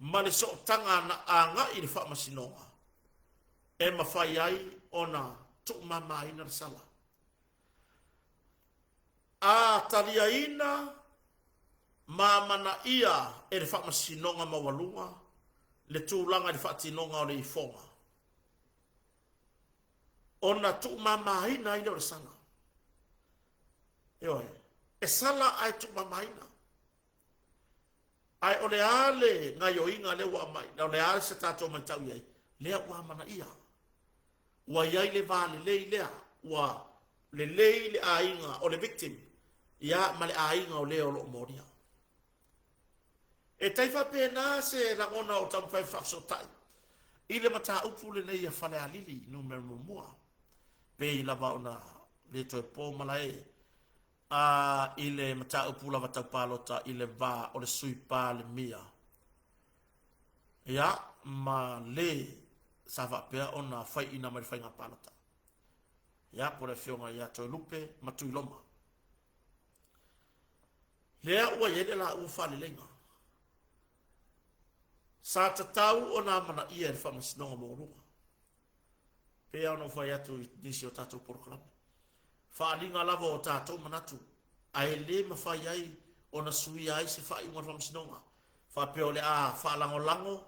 A: ma le sootaga na agai i le faamasinoga e mafai ai ona tuumamaina le sala. A taliaina ma amanaia e le Faamasinoga Maualuga le tulaga i le faatinoga o le ifoga, ona tuumamaina ai lea o le sala. Ioe, e sala ae tuumamaina. Ae o le a le gaioiga lea ua aumai, o le a se tatou matau i ai, lea ua amanaia. Ua i ai le va lelei lea, ua lelei le aiga o le victim, ia ma le aiga o le o lo o molia. E tai faapena se lagona o taumafai e faafesootai i le mataupu lenei a Falealili numera muamua, pei lava ona le toe po malae a i le mataupu lava tau palota i le va o le Sui Palemia ia ma le sa faapea ona faiina mai le faiga palota. Ia, po o le Afioga ia Toelupe ma Tuiloma. Lea ua i ai le laua faaleleiga. Sa tatau ona amanaia e le Faamasinoga Maualuga. Pei lava ona ou fai atu i nisi o tatou polokalame, faaaliga lava o tatou manatu, ae le mafai ai ona suia ai se faaiuga a le Faamasinoga, faapea o le a faalagolago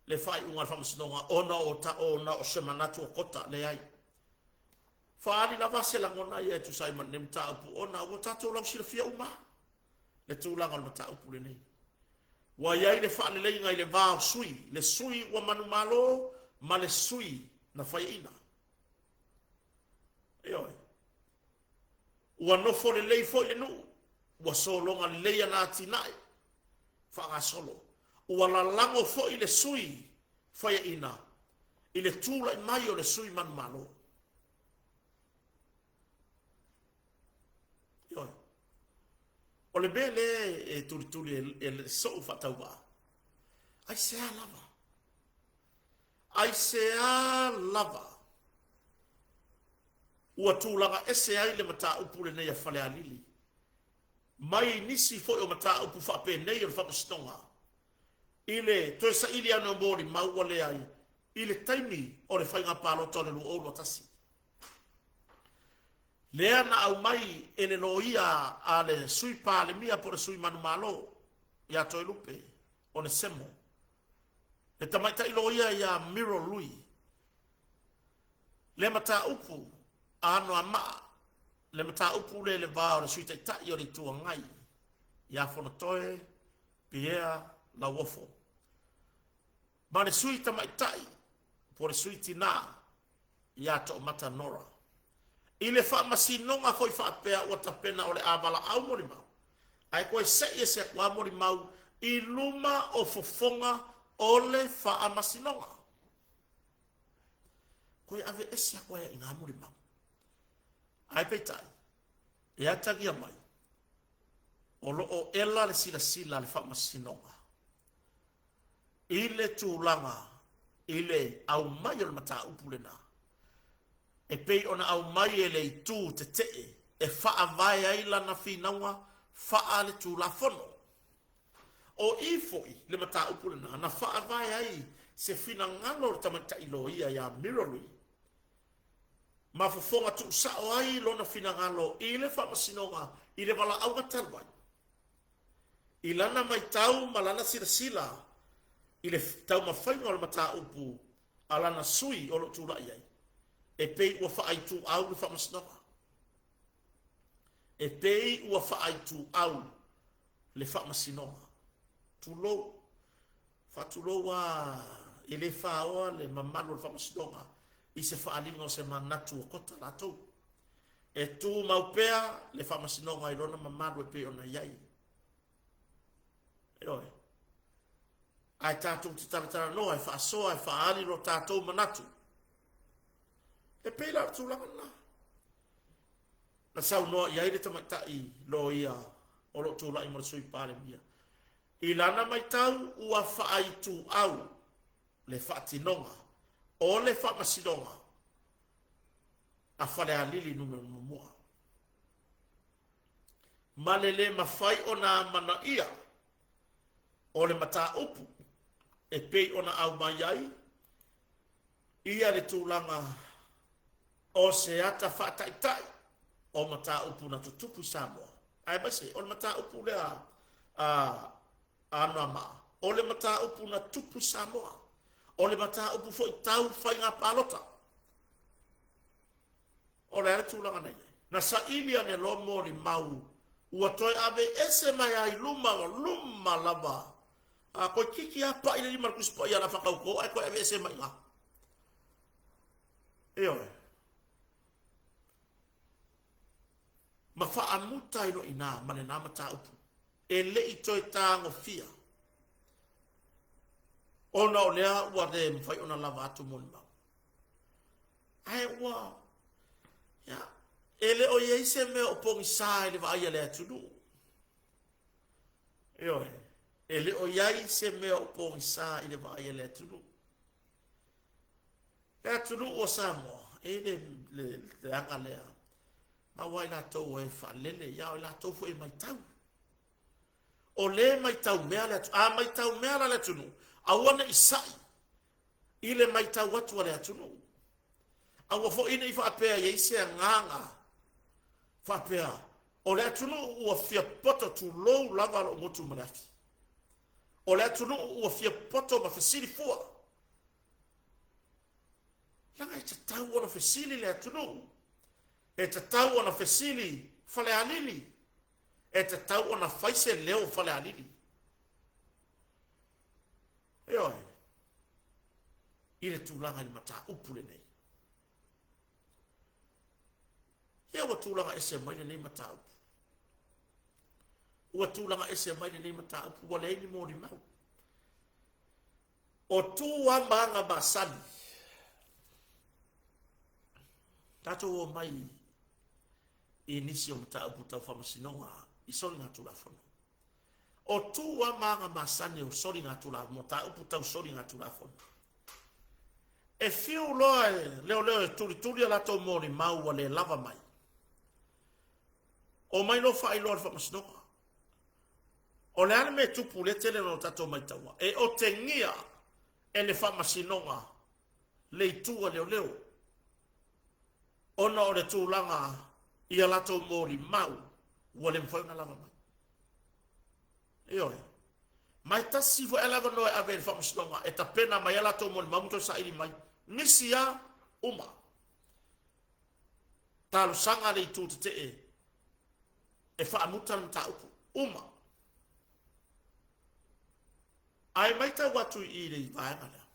A: le faaiuga a le Faamasinoga ona o, ona o se manatu o Kota. Leai. Faaali lava se lagona ia e tusa ai ma lenei mataupu ona ua tatou lausilafia uma le tulaga o le mataupu lenei. Ua i ai le faaleleiga i le va o sui, le sui ua manumalo ma le sui na faiaina. Ioe. Ua nofo lelei foi le nuu, ua sologa lelei ana atinae faagasolo. Ua lalago foi le sui faiaina i le tulai mai o le sui manumalo. Ioe. O le mea lea e tulituli e so'u faatauvaa, aisea lava? Aisea lava ua tulaga ese ai le mataupu lenei a Falealili mai nisi foi o mataupu faapenei o le Faamasinoga i le toe saili ane o molimau ua leai i le taimi o le faiga palota o le 2021? Lea na aumai e le loia a le Sui Palemia po o le Sui Manumalo ia Toelupe Onesemo, le tamaitai loia ia Miro Lui, le mataupu a Anoamaa, le mataupu lea i le va o le Sui Taitai o le Itu Agai ia Fonotoe Pierre Lauofo ma le Sui Tamaitai po o le Sui Tinā ia Toomata Nora. I le faamasinoga foi faapea ua tapena o le a valaau molimau, ae toe se'i ese atu lava molimau i luma o fofoga o le faamasinoga. Toe aveese atu ai i inā molimau. Ae peitai, e atagia mai, o lo o ela le silasila a le faamasinoga i le tulaga i le aumai o le mataupu lena, e pei ona aumai e le itu tetee e faavae ai lana finauga faaletulafono. O i foi le mataupu lena na faavae ai se finagalo o le tamaitai loia ia Miro Lui, ma fofoga tuusao ai lona finagalo i le faamasinoga i le valaauga talu ai, i lana matau ma lana silasila i le taumafaiga o le mataupu a lana sui o lo o tulai ai, e pei ua faaituau le faamasinoga. E pei ua faaituau le faamasinoga. Tulou, faatulou a e le faoa le mamalu o le faamasinoga i se faaaliga o se manatu o Kota latou. E tumau pea le faamasinoga i lona mamalu e pei ona i ai. Ioe. Ae tatou te talatalanoa e faasoa e faaali lo tatou manatu. E pei la o le tulaga lena na saunoa i ai le tamaitai loia o lo o tulai mo le Sui Palemia. I lana matau ua faaituau le faatinoga o le faamasinoga a Falealili Nu.1 ma le le mafai ona amanaia o le mataupu e pei ona aumai ai ia le tulaga o se ata faataitai o mataupu na tutupu i Samoa. Aemaise o le mataupu lea a Anoamaa, o le mataupu na tupu i Samoa, o le mataupu foi tau faiga palota. O le a le tulaga na i ai? Na saili ane loa molimau ua toe aveese mai ai luma luma lava. A koe kiki a pa'i le lima le Tusi Paia la whakauko, ai koe aveese mai ngā. Ioe. Ma faamuta ai loa i inā ma lenā mataupu. E le i toe tagofia ona o lea ua le mafai ona lava atu molimau. Ae ua, ia, e le o i ai se mea o pogisa i le vaai a le atunuu. Ioe, e le o i ai se mea o pogisa i le vaai a le atunuu. Le atunuu o Samoa, E le, le, le aga lea. Ma ua i latou e faalele, ia o i latou foi e maitau. O le maitau mea le atunuu. A maitau mea la le atunuu, aua ne i sa'i i le maitau atu a le atunuu. Aua foi ne i faapea e i ai se agaga faapea o le atunuu ua fia poto, tulou lava lou motu ma le afi. O le atunuu ua fia poto ma fesili fua. Leaga e tatau ona fesili le atunuu. E tatau ona fesili Falealili. E tatau ona fai se leo o Falealili. Ioe. I le tulaga i le mataupu lenei. Ia ua tulaga ese mai lenei mataupu. Ua tulaga ese mai lenei mataupu, ua leai ni molimau. O tu lava ma aga masani. Tatou o mai i nisi o mataupu tau faamasinoga i soligatulafono. O tu lava ma aga masani o soligatulafono, mataupu tau soligatulafono. E fiu loa e leoleo e tulituli a latou molimau ua le lava mai. Omai loa faailoa i le faamasinoga. O le a le mea e tupu lea e tele ona tatou maitaua? E otegia e le faamasinoga le itu a leoleo ona o le tulaga i a latou molimau ua le mafai ona lava mai. Ioe. Ma e tasi foi le avanoa e ave i le faamasinoga e tapena mai a latou molimau ma toe saili mai. Nisi a uma. Talosaga le itu tetee e faamuta le mataupu. Uma. Ae maitau atu i le vaega lea.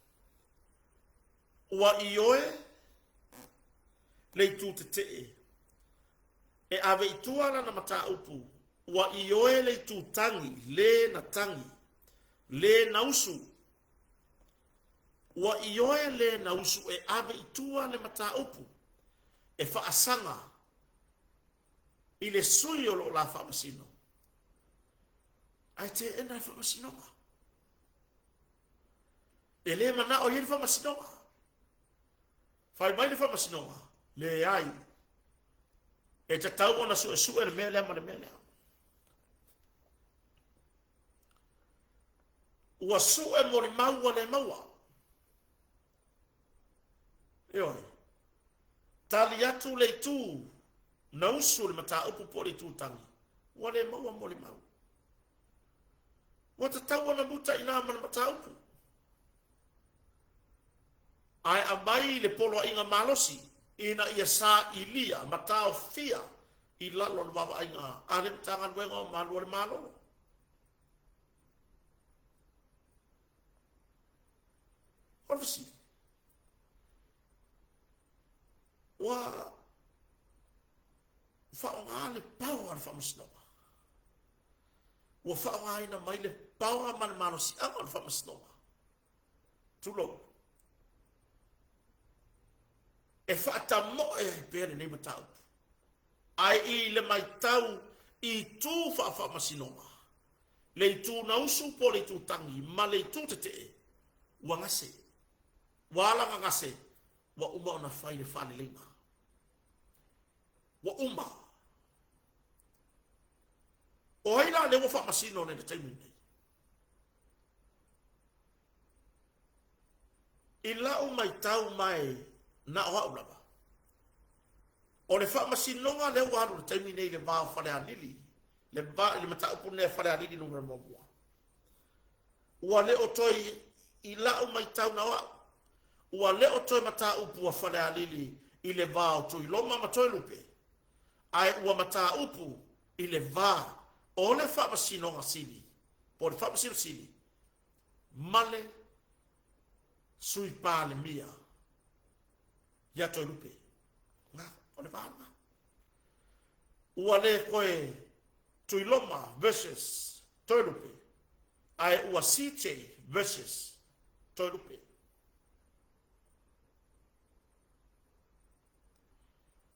A: Ua ioe le itu tetee e ave i tua lana mataupu, ua ioe le itu tagi, le na tagi, le na usu. Ua ioe le na usu e ave i tua le mataupu e faasaga i le sui o lo o la faamasino. Ae teena le faamasinoga. E le manao i ai le faamasinoga. Fai mai le faamasinoga, leai. E tatau ona suesue le mea lea ma le mea lea. Ua sue molimau ua le maua. Ioe. Tali atu le itu na usu le mataupu po o le itu tagi, ua le maua molimau. Ua tatau ona muta i ina ma le mataupu. Ae aumai le poloaiga malosi ina ia sailia ma taofia i lalo o le vaavaaiga a le Matagaluega o Malu o le Malo. O le fesili, ua faaaoga le power a le faamasinoga? Ua faaaogaina mai le power ma le malosiaga o le faamasinoga? Tulou. E faatamoe ai pea lenei mataupu. Ae i le maitau i itu faafaamasinoga, le itu na usu po o le itu tagi ma le itu tetee, ua gase. Ua ala ona gase, ua uma ona fai le faaleleiga. Ua uma. O ai la lea ua faamasino nei i le taimi lenei? I lau maitau mai na o au lava, o le faamasinoga lea ua alu i le taimi nei i le va o Falealili, le va i le mataupu lenei a Falealili Nu.1, ua le o toe i lau maitau na o au, ua le o toe mataupu a Falealili i le va o Tuiloma ma Toelupe, ae ua mataupu i le va o le Faamasinoga Sili, po o le Faamasino Sili ma le Sui Palemia ia Toelupe. Na, o le va lena. Ua le toe Tuiloma versus Toelupe, ae ua CJ versus Toelupe.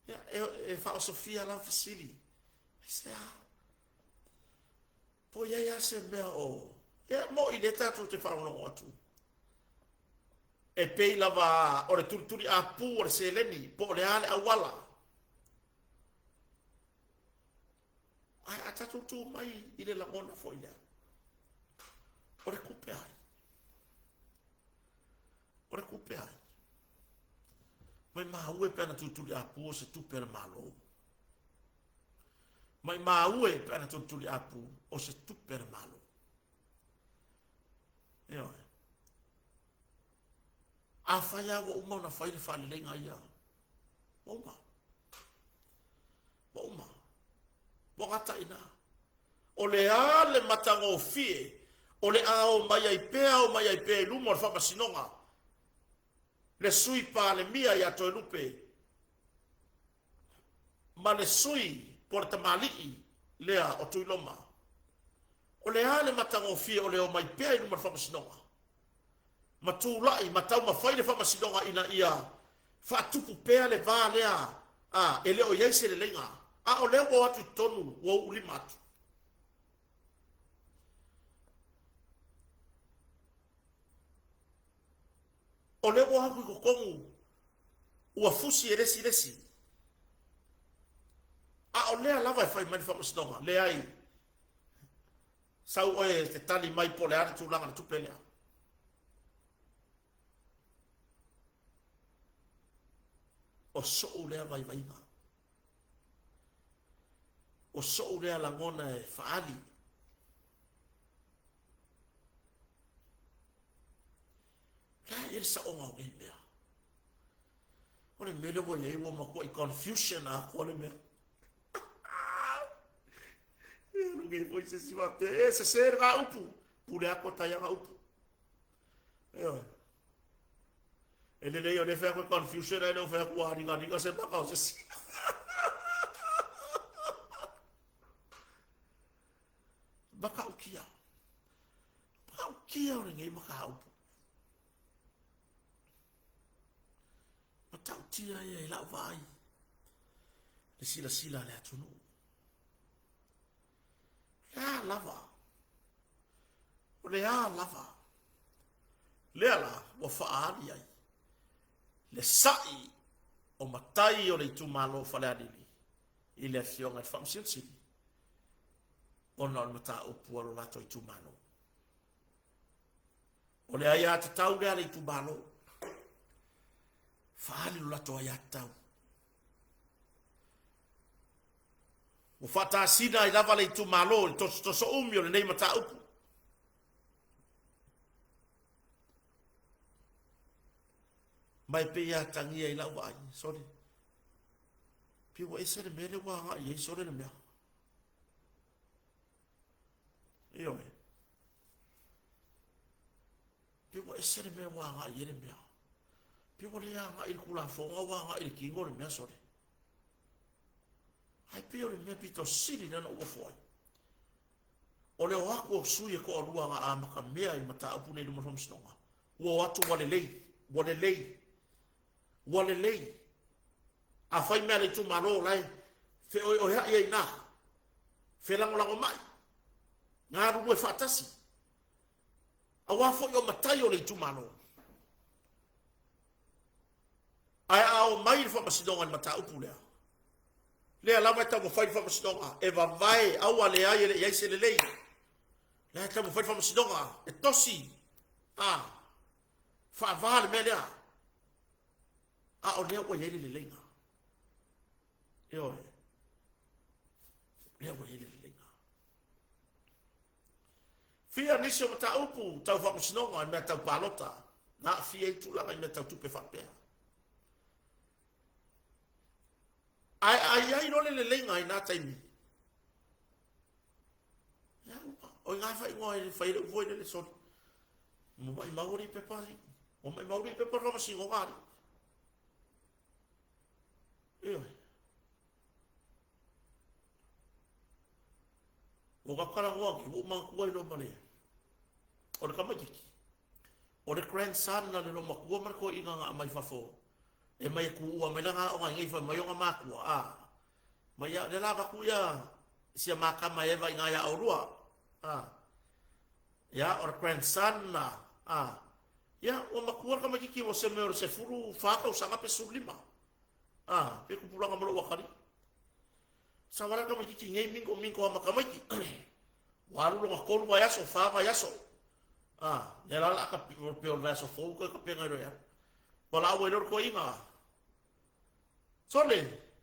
A: Ia, e, e faaosofia la fesili. Aisea? Po i ai lava se mea o... Ia, mo'i lea tatou te faalogologo atu. E pei lava o le tulituliapu o le seleni po o le a le auala. Ae a tatou tu mai i le lagona foi lea, o le tupe ai. O le tupe ai. Mai maue pe ana tulituliapu o se tupe a le Malo. Mai maue pe ana tulituliapu o se tupe a le Malo. Ioe. Afai lava ua uma ona fai le faaleleiga ia, ua uma. Ua uma. Ua gata i ina. O le a le matagofie o le a o mai ai pea o mai ai pea i luma o le faamasinoga le Sui Palemia ia Toelupe ma le sui po o le tamalii lea o Tuiloma. O le a le matagofie o le omai pea i luma o le faamasinoga ma tulai ma taumafai le faamasinoga ina ia faatupu pea le va lea a e le o i ai se leleiga, a o lea ua o atu i totonu ua uulima atu. O lea ua o atu i totonu ua fusi e le isi le isi. A o lea lava e fai mai le faamasinoga, leai, sau oe e te tali mai po o le a le tulaga o le tupe lea. O so'u lea vaivaiga. O so'u lea lagona e faaali. La e i ai le saoga o nei mea. O le mea lea ua i ai ua matuai confusion atoa le mea. E alu nei foi se isi faapea, e sese lena upu, pule atu o tai ana upu. Ioe. E lelei o lea fai atu e confusion ae le o fai atu ua aligaliga se maka o se isi. Matautia. Matautia o lenei mataupu. Matautia ia i lau vaai le silasila a le atunuu. Le a lava? O le a lava? Lea la ua faaali ai le sa'i o matai o le itumalo o Falealili i le Afioga i le Faamasino Sili ona o le mataupu a lo latou itumalo. O le aiatatau lea a le itumalo. Faaali lo latou aiatatau. Ua faatasina ai lava le itumalo i le tosotoso umi o lenei mataupu. Ma e pei e atagia i lau vaai, sole, pei ua ese le mea lea ua agai i ai sole le mea. Ioe. Pei ua ese le mea ua agai i ai le mea. Pei ua le agai i le Tulafono, a ua agai i le kino le mea sole. Ae pei o le mea pito sili lea na ou ofo ai. O le o atu o sui e toalua na amata mea i mataupu nei i luma o le Faamasinoga, ua o atu ua lelei, ua lelei, ua lelei. Afai mea a le itumalo o la e feoeoea'i ai i ina, felagolagomai, galulue faatasi, aua foi o matai o le itumalo. Ae a o mai le Faamasinoga i le mataupu lea, lea lava e taumafai le Faamasinoga e vavae, aua leai e le i i ai se lelei. Lea e taumafai le Faamasinoga e tosi, a, faava le mea lea. A o lea ua i ai le leleiga. Ioe. Lea ua i ai le leleiga. Fia nisi o mataupu tau faamasinoga i mea tau palota na aafia ai tulaga i mea tau tupe faapea. Ae a i ai loa le leleiga i na taimi, ia, o i ngā whaingoa e whai le ufo i lele soli. Mo mai mauri pepa, mo mai mauri pepa faamasinoga ali. Ioe. Ua ka talanoa atu, ua ou manatua ai loa ma le, o le tamaitiiti, o le grandson a le loomatua ma le toeaina na aumai fafo, e mai e tuua mai lana aoga i inei fai mai ona matua, a, mai ia, lea la avatu ia sia ma tama e Eva i ina ia oulua, a, ia, o le grandson a, a, Ia, ua matua le tamaitiiti ua se mea o le 14 tausaga pe 15. A, pe tupulaga ma lou atalii. Savali le tamaitiiti nei mingo mingo a ma tamaiti. Ua alu lona tolu vaiaso, fa vaiaso. A, lea la o le a pe o le vaiaso fou toe tapena ai loa e alu. Valaau ai loa le toeaina. Sole,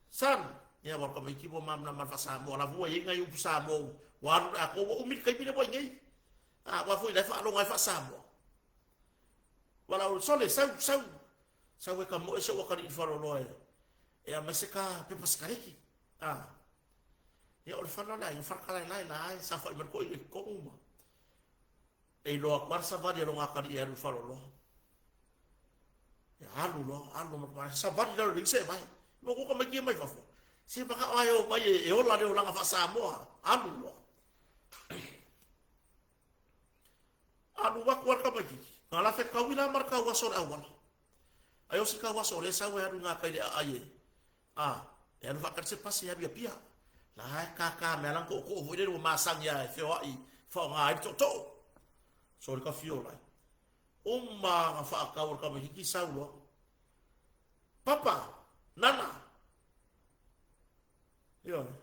A: son, ia aua o le tamaiti ua malamalama i le faa-Samoa lava ua i ai nai upu Samoa ua alu i le atoa ua umi le taimi lea ua i nei. A, aua foi la e faalogo ai faa-Samoa. Valaau, sole, sau, sau, sau e tamoe si ou atalii i le faleoloa e, e aumai se ta pepa sikareti. A, ia o le fale o le aiga falekalaelae la e saofai mai le toeaina i totonu ma e iloa atu lava le savali a lona atalii e alu i le faleoloa. E alu loa, alu loa ma savali lalo i le seevae. Mo ko tamaiti mai fafo. Se manao lava e o mai e ola le olaga faa-Samoa. Alu loa. Alu atu lava le tamaitiiti, na la fetaui la ma le tauaso o le auala. Ai o si tauaso o lea e sau e alu i gatai i le aai e, a, e alu faatali se pasi e alu i Apia. La e kākā mai lana tootoo foi lele ua masani lava e feoai faaaoga ai le tootoo. Sole ka fio lai. Uma na faatau o le tamaitiiti sau loa. Papa, nana. Ioe.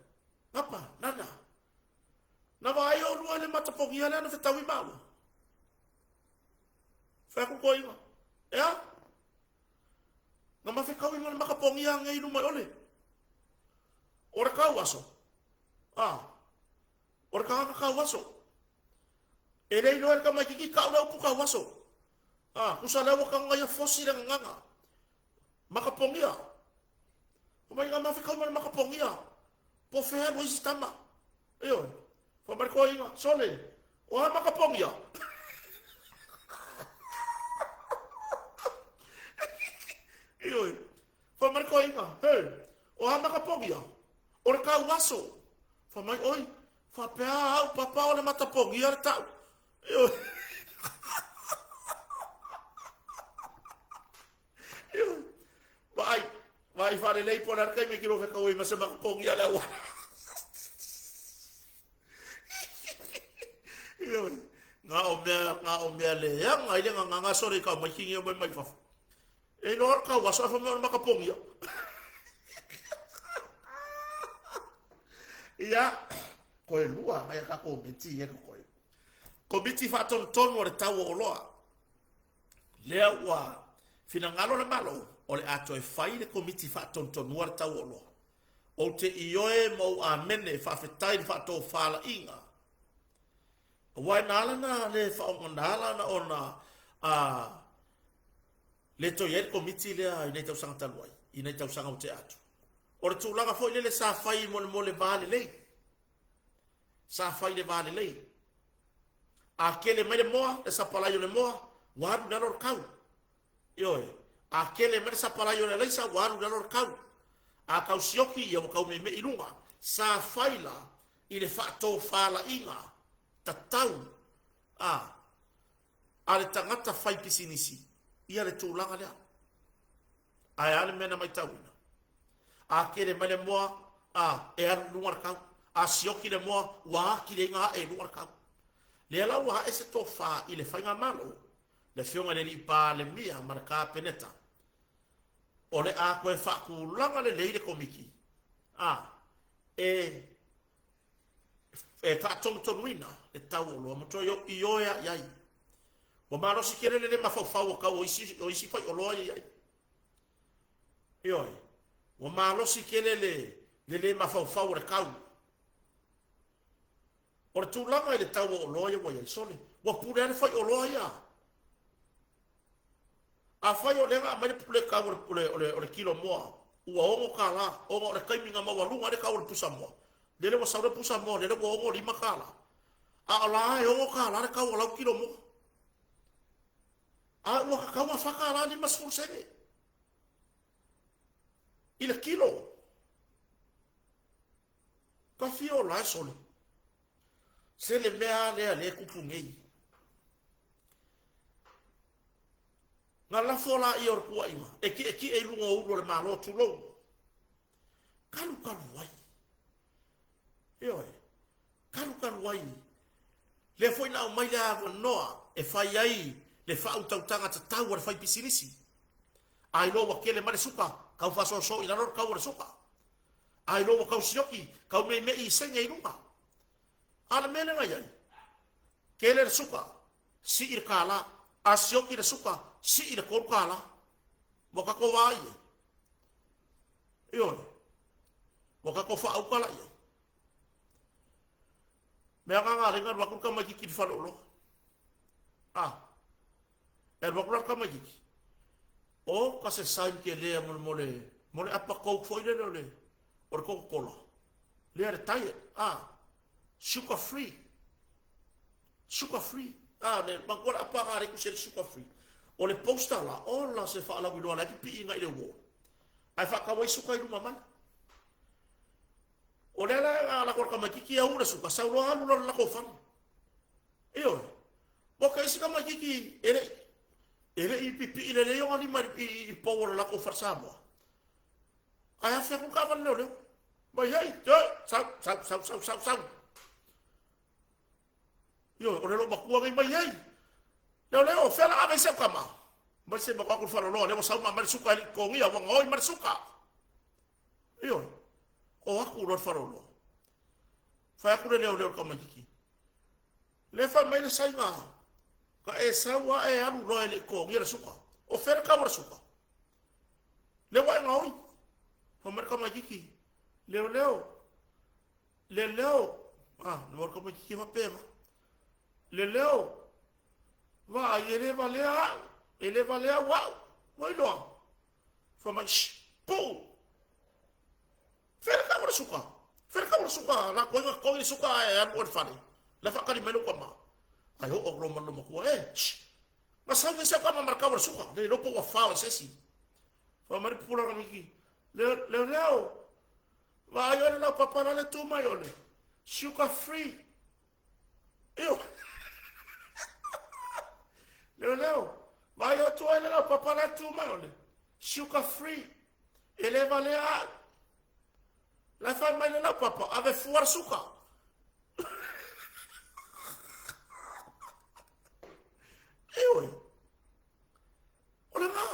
A: Papa, nana. Na vaai oulua i le matapogia lea na fetaui maua. Fai atu toeaina, E a? Na ma fetaui ma le matapogia nei i luma i ole. O le tauaso. A. O le tagata tauaso. E le iloa e le tamaitiiti tau le upu tauaso. A, tusa lea ua tago ia fosi le gagana. Makapogia. Fai mai na mafekaui ma le makapogia. Po o fea alu ai si tama. Ioe. Fai mai le toeaina, sole, o a makapogia? Ioe. Fai mai le toeaina, he, o a makapogia? O le tauaso. Fai mai, oi, faapea au papa o le matapogia le tau. Ioe. Vaai, vaai faalelei po o le a le taimi e te lua fetau ai ma se makapogia le auala. Ioe. Na o mea, na o mea leaga ai le gagana sole i tamaiti nei omai mai fafo. E iloa o le tauaso ae fai mai o le makapogia. Ia, koe lua ngai a tatou miti ia koe. Komiti Faatonutonu o le Tau o Oloa. Lea ua finagalo le Malo o le a toe fai le Komiti Faatonutonua le Tau o Oloa. Ou te ioe ma ou amene faafetai i le faatofalaiga. Aua e na ala na le faaaoga, na ala na ona a, le toe i ai le Komiti lea i nei tausaga talu ai, i nei tausaga ua tea atu. O le tulaga foi lele sa fai mo le mo le va lelei. Sa fai le va lelei. A kele mai le moa, le sapalai o le moa, ua alu i lalo le tau. Ioe. A kele mai le sapalai o le alaisa, ua alu i lalo le tau. A tau sioki, ia ua tau meimei i luga. Sa fai la i le faatofalaiga tatau a a le tagata fai pisinisi ia le tulaga lea. Ae a le mea na maitauina? A kele mai le moa, a, e alu i luga le tau. A sioki le moa, ua atili ai ona ae i luga le tau. Lea la ua ae se tofa i le Faigamalo, le Afioga i le Alii Palemia ma le Kapeneta, o le a toe faatulaga lelei le Komiti, a, e, e faatonutonuina le tau o oloa ma toe ioe lava i ai. Ua malosi tele le le mafaufau o tau o isi, o isi faioloa ia i ai. Ioe, ua malosi tele le, le le mafaufau o le tau. O le tulaga i le tau o oloa ia ua i ai, sole, ua pule lava le faioloa ia. Afai o lea na aumai le, le tau o le, o le, o le kilo moa, ua $6, ona o le taimi na maualuga ai le tau o le pusa moa, lele ua sau le pusa moa, lele ua $65. A o la e $6 le tau o lau kilo moa. A ua tatau ona $4.50 i le kilo. Ka fia o la e sole. Se le mea lea lea e tupu nei. Na lafo laia o le tuuaiga e tietie i luga o ulu o le Malo, tulou. Kalukalu ai. Ioe. Kalukalu ai. Lea foi na aumai le avanoa e fai ai le faautautaga tatau a le faipisinisi. A iloa ua tele mai le suka, tau faasoaso i lalo le tau o le suka. A iloa ua tau sioki, tau meimei i sene i luga. A o le mea lea na i ai, tele le suka, sii le $1. A sioki le suka, sii le $3. Ua tatou vaai i ai. Ioe. Ua tatou faauta la i ai. Mea agaga alai na alu atu le tamaititi i le faleoloa. Ah, e alu atu la le tamaititi. O ka se sign kelea mo le mo le mo le apa coke foi lele o le o le Coca-Cola. Lea le diet. Ah, sugar free. Sugar free. Ah, le matua le apa ga le ku se sugar free. O le poster la, ola se faalauiloa la e pipii agai i le wall. Ae faatau ai suka i luma mai. O lea la a lako le tamaititi au le suka, sau loa alu loa le lako fale. Ioe. Mo ka isi tamaititi e le e le i pipii lelei ona lima i, i, i pou o le lako fale Samoa. Ae afe atu le taavale leoleo. Mai hei, sau, sau, sau, sau, sau, sau. Ioe, o le loomatua nei mai ai. Leoleo, fea la ave ai si au tama? Mai se matua atu le faleoloa, lea ua sau ma aumai le suka e le i totogia, ua gaoi mai le suka. Ioe, o atu loa le faleoloa. Fai atu le leoleo i le tamaititi. Le fai mai le saiga, ka e sau a e alu loa e le i totogia le suka. O fea le tau o le suka? Le ua e gaoi. Fai mai le tamaititi, leoleo, Le leo, ah, le mo tamaititi faapena. Le leo, vaai e le valea au, e le valea au au. Ua iloa. Fai mai, shh, puu. Fea le tau o le suka? Fea le tau o le suka? La koe nga totogi le suka ae alu oe i le fale. La faatali mai lou tama. Ae oo atu loa ma le loomatua, e, shh. Na sau nei si au tama ma le tau o le suka. Le iloa po ua fao e se isi. Fai mai le pupula tamaititi, leo, leo, leo. Vaai oe le laupapa la le tu mai o le sugar free. Io. Leo leo. Vaai atu oe le laupapa la tu mai o le sugar free. E le valea au. La fai mai le laupapa, ave fua le suka. Ioe. O le gā.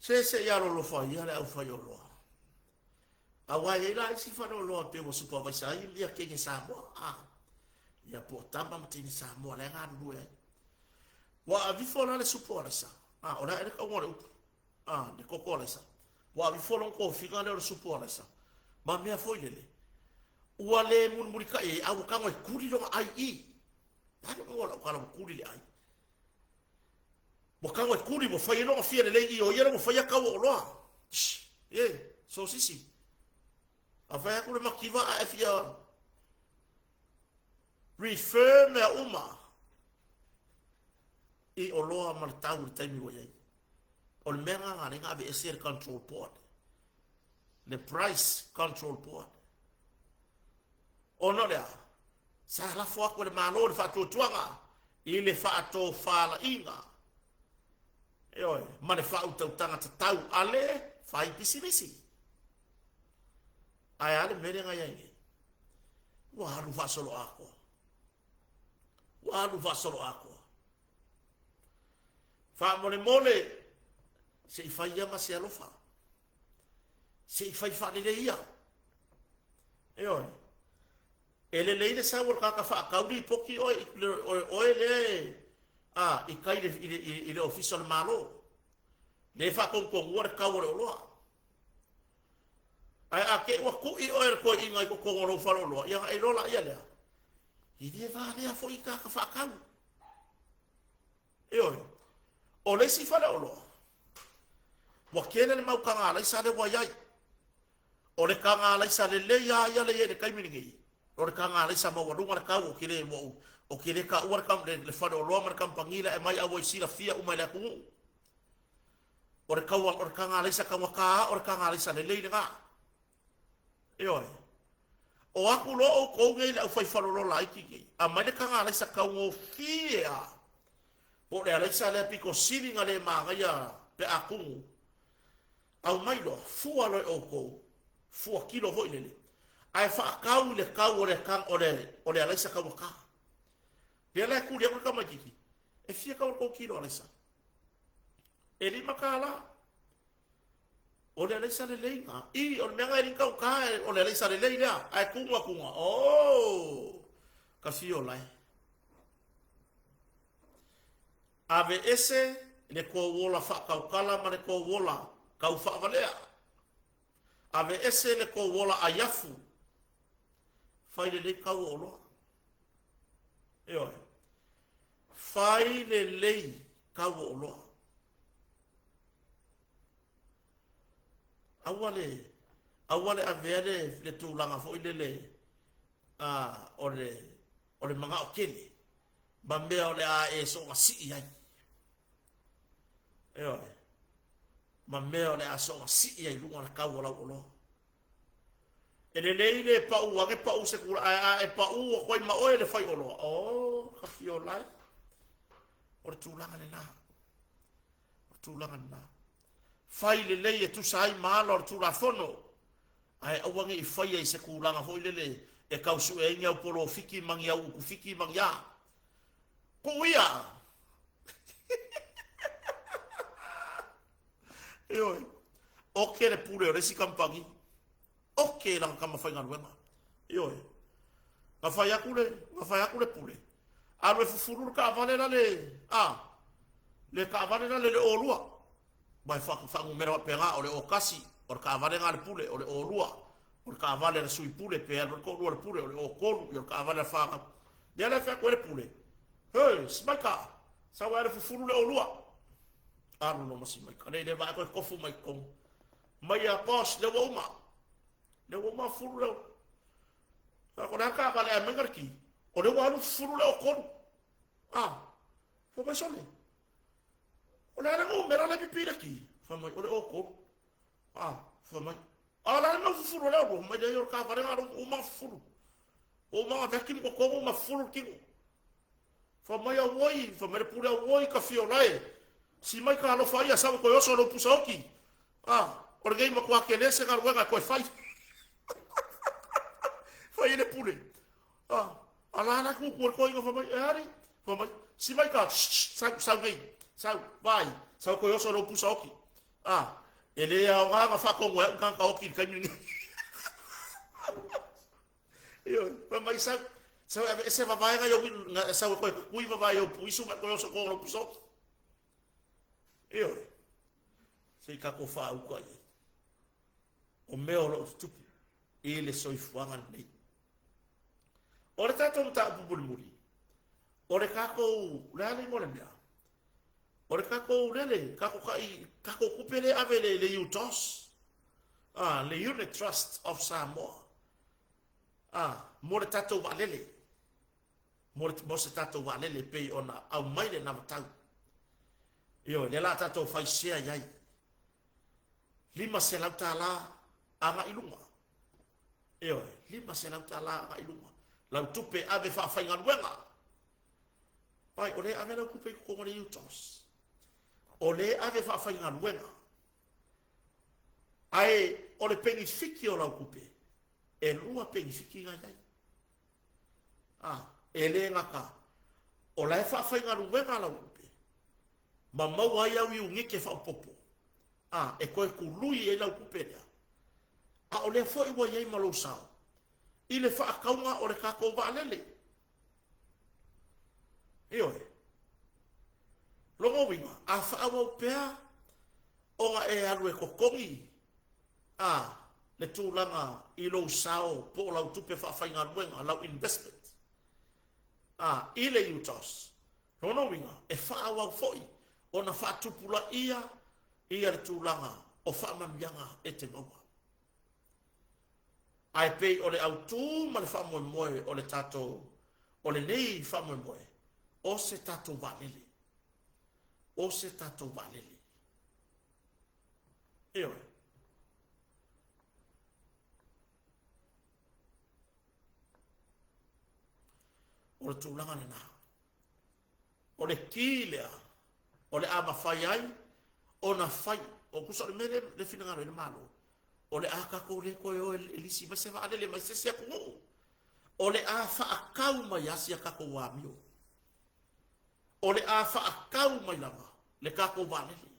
A: Se se i alolofa ia le aufaioloa. Aua e i ai la isi faleoloa pei ua supervise ai ia teine Samoa, a ia po o tama ma teine Samoa la e galulue ai. Ua avifo la le supo alaisa, a o le a ea le tauga o le upu, a le koko alaisa. Ua avifo lona tofiga lea o le supo alaisa ma mea foi lele. Ua le mulimulitai ai, a ua tago e kuli lona ai i. Alu o lau tala ua kuli le ai. Ua tago e kuli, ua fai ai lona fia lelei i o ia lea ua faia tau o oloa. Shh, e, sosisi. A fai atu le mativa a e fia refer mea uma i oloa ma le tau i le taimi ua i ai. O le mea lena na aveese le control board. Le price control board. Ona o le a? Sa lafo atu e le Malo le faatuatuaga i le faatofalaiga, ioe, ma le faautautaga tatau a le faipisinisi. Ae a le mea lea na i ai nei? Ua alu faasoloatoa. Ua alu faasoloatoa. Faamolemole, se i fai ia ma se alofa. Se i fai faalelei ia. Ioe. E lelei le sau o le tagata faatau lipoti oe, oe lea e, a, i tai i le, i le, i le ofisa o le Malo. Lea e faatonutonua le tau o le oloa. Ae a te i ua tui oe e le toeaina i totonu o lou faleoloa, ia ona e iloa laia lea, e le valea foi i tagata faatau. Ioe. O le isi faleoloa, ua tele le mau taga alaisa lea ua i ai. O le taga alaisa lelei lava ia lea e i ai i le taimi lenei, o le taga alaisa maualuga le tau, ou te le, ou te le taua le, le faleoloa ma le kamupani la e aumai, a ua i silafia uma e le atunuu. O le tau, o le taga alaisa taugata lava, o le taga alaisa lelei lena. Ioe. O atu loa outou nei le aufaifaleoloa laiti nei, aumai le taga alaisa taugofie lava, po o le alaisa lea pito sili ona le manaia pe a tumu, aumai loa, fua loa e outou, fua kilo foi lele, ae faatau i le tau o le, o le, o le alaisa taugata. Lea la e kuli aku le tamaititi, e fia kau le tou kilo alaisa? E $5. O le alaisa lelei na. I, o le mea na e lika uta, o le alaisa lelei lea. Ae kuga kuga, oh, ka fio lai. Ave ese le kou ola faakaukala ma le kou ola kau faavalea. Ave ese le kou ola aiafu. Fai lelei kau o oloa. Ioe. Fai lelei kau o oloa. Aua le, aua le avea le, le tulaga foi lele a, o le, o le manao tele ma mea o le a e soona sii ai. Ioe. Ma mea o le a soona sii ai luga le kau o lau oloa. E lelei le pau ane pau se kula, ae a e pau atu ai ma oe le fai oloa, oh, ka fiola e. O le tulaga lena. O le tulaga lena. Fai lelei e tusa ai ma ala o le Tulafono, ae aua ne i faia i se tulaga foi lele e tau sue ai ni au polofiki ma ni au utufiki ma ni a. Tuu ia! Ioe. Oke le pule o le isi kamupani. Oke lana tama faigaluega. Ioe. Na fai atu le, na fai atu le pule. Alu e fufulu le taavale la le, a, le taavale la le le O2. Mai faanumera faapena, o le O1, o le taavale na le pule, o le O2, o le taavale a le sui pule, pe alu le toalua le pule, o le O3, o le taavale a le fanau. Lea la e fai atu ai le pule, Hei, Simaika, sau e alu e fufulu le O2. Alu loa ma Simaika, nei le vaai koe tofu mai totonu. Mai a boss, lea ua uma. Lea ua uma fufulu lea. O le a taavale ae mai le ki. O lea ua alu fufulu le O3. Ah, fai mai sole. O le a le numera le pipi le ki. Fai mai, o le O3. Ah, fai mai. A la le mau fufulu le O2. Mai le o le taavale na alu uma fufulu. Uma na vacuum totonu ma fufulu le tino. Fai mai auoi, fai mai le pule auoi ka fiola e. Si mai ka alofa ia sau e koe oso lou pusa oki. Ah, o lenei matua tele se galuega e koe fai. Fai e le pule. Ah, ala ala ku ku koe inga fai mai, e ari. Fai mai, si mai ka, sau, sau nei, sau, vai, sau koe oso lou pusa oki. Ah, e le aoga na whakongo e au kanga oki i kaimi nei. Ioe, fai mai sau, sau e aveese vavaega i ou, sau e koe kukui vavae i ou puisu ma e koe oso koe lou pusa oki. Ioe, se i tatou faauka i ai. O mea o lo o tutupu i le soifuaga lenei. O le tatou mataupu mulimuli, o le tatou, le a le igoa o le mea? O le tatou lele, tatou kai, tatou tupe lea e ave le, le UTOS, ah, le Unit Trust of Samoa, ah, mo le tatou vaalele, mo, le, mo se tatou vaalele e pei ona aumai le navatau. Ioe, lea la tatou fai share i ai. $500 agai luga. Ioe, $500 agai luga. Lau tupe ave faafaigaluega. Pai, o lea ave lau tupe i totonu o le UTOS. O lea ave faafaigaluega. Ae o le penifiki o lau tupe, e lua penifiki na i ai. Ah, e le gata, o la e faafaigaluega lau tupe, ma maua ai au iunite faaopoopo, ah, e toe tului ai lau tupe lea. A o lea foi ua i ai ma lou sao i le faatauga o le tatou vaalele. Ioe. Lona uiga, a faaauau pea ona e alu e totogi a le tulaga i lou sao po o lau tupe faafaigaluega, lau investment a i le UTOS, lona uiga, e faaauau foi ona faatupulaia ia le tulaga o faamanuiaga e te maua. Ae pei o le autū ma le faamoemoe o le tatou, o lenei faamoemoe, o se tatou vaalele. O se tatou vaalele. Ioe. O le tulaga lena. O le ki lea o le a mafai ai ona fai. O tusa o le mea lea le finagalo ai le Malo, o le a tatou le toe o e lisi mai se vaalele mai se isi atunuu. O le a faatau mai lava si a tatou amio. O le a faatau mai lava le tatou vaalele.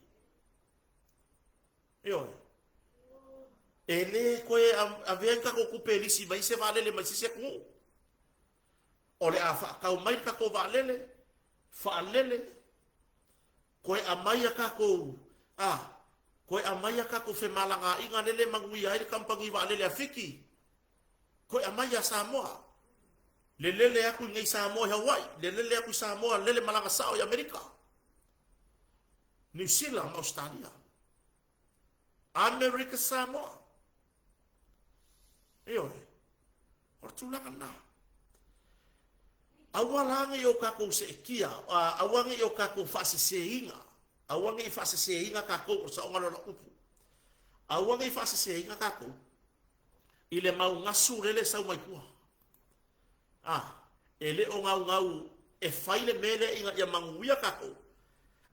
A: Ioe. E le toe avea ni tatou tupe e lisi mai se vaalele mai se isi atunuu. O le a faatau mai le tatou vaalele, faalele, toe aumai a tatou, a, toe aumai a tatou femalagaaiga lele e manuia ai le kamupani vaalele a Fiti, toe aumai ia Samoa. Le lele atu i nei Samoa i Hawaii, le lele atu i Samoa, lele malaga sao i Amerika, Niu Sila ma Ausetalia. Amerika Samoa. Ioe. O le tulaga lena. Aua la ne i o tatou seetia, aua ne i o tatou faaseseina, aua ne i faaseseina tatou, o le saoga lea o lau upu. Aua ne i faaseseina tatou i le gaugasu lele e sau mai tua. A, e le o gaugau e fai le mea lea ina ia manuia tatou,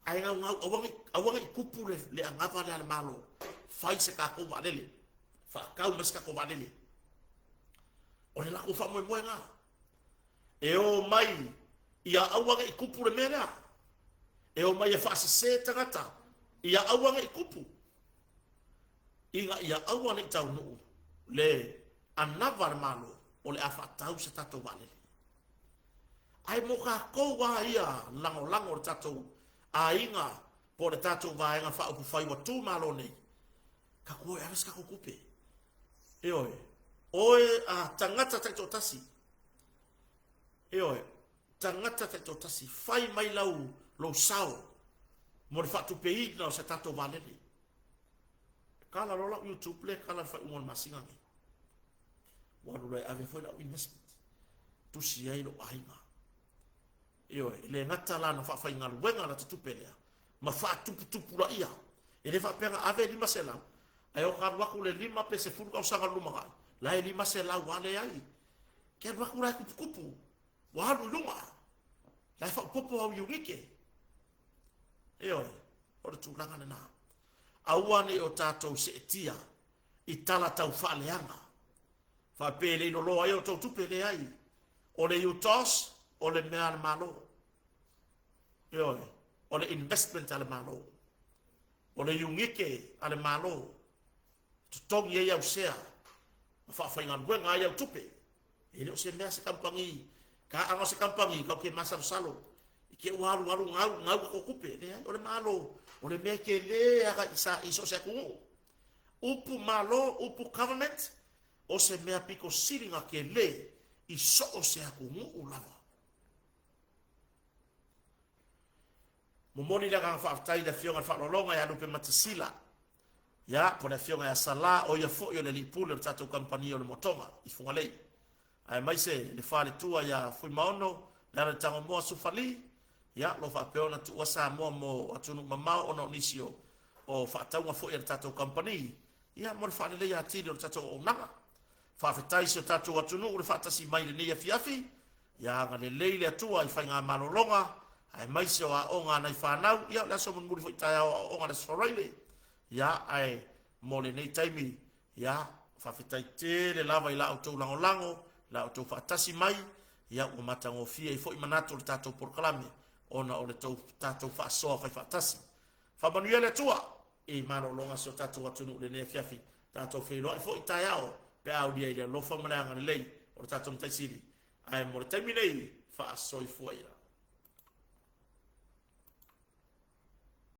A: ae gaugau aua ne i, aua ne i tupu le, le anava lea a le Malo, fai se tatou vaalele, faatau mai se tatou vaalele. O le latou faamoemoe lena. E o mai ia aua ne i tupu le mea lea. E o mai e faasese tagata ia aua ne i tupu. Ina ia aua ne i taunuu le anava a le Malo o le a faatau se tatou vaalele. Ae mo tatou lava ia lagolago le tatou aiga po o le tatou Vaega Faaupufai ua tu malo nei, tatou o e ave se tatou tupe. Ioe, oe a tagata taitoatasi, ioe, tagata taitoatasi, fai mai lau lou sao mo le faatupeina o se tatou vaalele. E kala loa lau YouTube lea e kala i le faaiuga o le masina nei. Ua alu loa e ave foi lau investment. Tusi ai lou aiga. Ioe, e le gata la na faafaigaluega lata tupe lea, ma faatuputupulaia. E le faapea na ave 500, ae o ta alu atu le 5 pe 10 tausaga i le lumanai, la e 500 lava leai. Ke alu atu la e tuputupu, ua alu i luga, la e faaopoopo au iunite. Ioe, o le tulaga lena. Aua ne i o tatou seetia i tala tau faaleaga. Faapea e le i loloa ai a outou tupe, leai. O le UTOS, o le mea a le Malo. Ioe, o le investment a le Malo. O le iunite a le Malo, e totogi ai au sea ma faafaigaluega ai au tupe. E le o se mea se kamupani, kaaga o se kamupani, kau ke masalosalo i ke ua alu alu gau, gau ka tou tupe. Leai, o le Malo, o le mea tele aga i sa i so o se atunuu. Upu Malo, upu government, o se mea pito sili na tele i so o se atunuu lava. Momoli le agaga faafetai i le Afioga i le Faaaloaloga ia Lupe Matasila, ia, po o le Afioga ia Sala, o ia foi o le Alii Pule o le tatou Kamupani o le Motoga i Fugalei, aemaise le Faletua ia Fuimaono Lealaitangomoa Sufali, ia, o lo o faapea ona tuua Samoa mo atunuu mamao ona o nisi o, o faatauga foi a le tatou kamupani, ia, mo le faaleleia atili o le tatou auaunaga. Faafetai i si o tatou atunuu le faatasi mai i lenei afiafi, Ia agalelei le Atua i faigamalologa aemaise o aoga a nai fanau. Ia o le aso mulimuli foi taeao o aoaoga le Aso Faraile. Ia ae mo lenei taimi, ia faafetai tele lava i la outou lagolago, la outou faatasi mai. Ia ua matagofie ai foi manatu o le tatou polokalame ona o le tou, tatou faasoa fai faatasi. Faamanuia le Atua i malologa si o tatou atunuu i lenei afiafi. Tatou feiloai foi taeao pe a aulia i le alofa ma le agalelei o le tatou Matai Sili. Ae mo le taimi nei, faasoifua ia.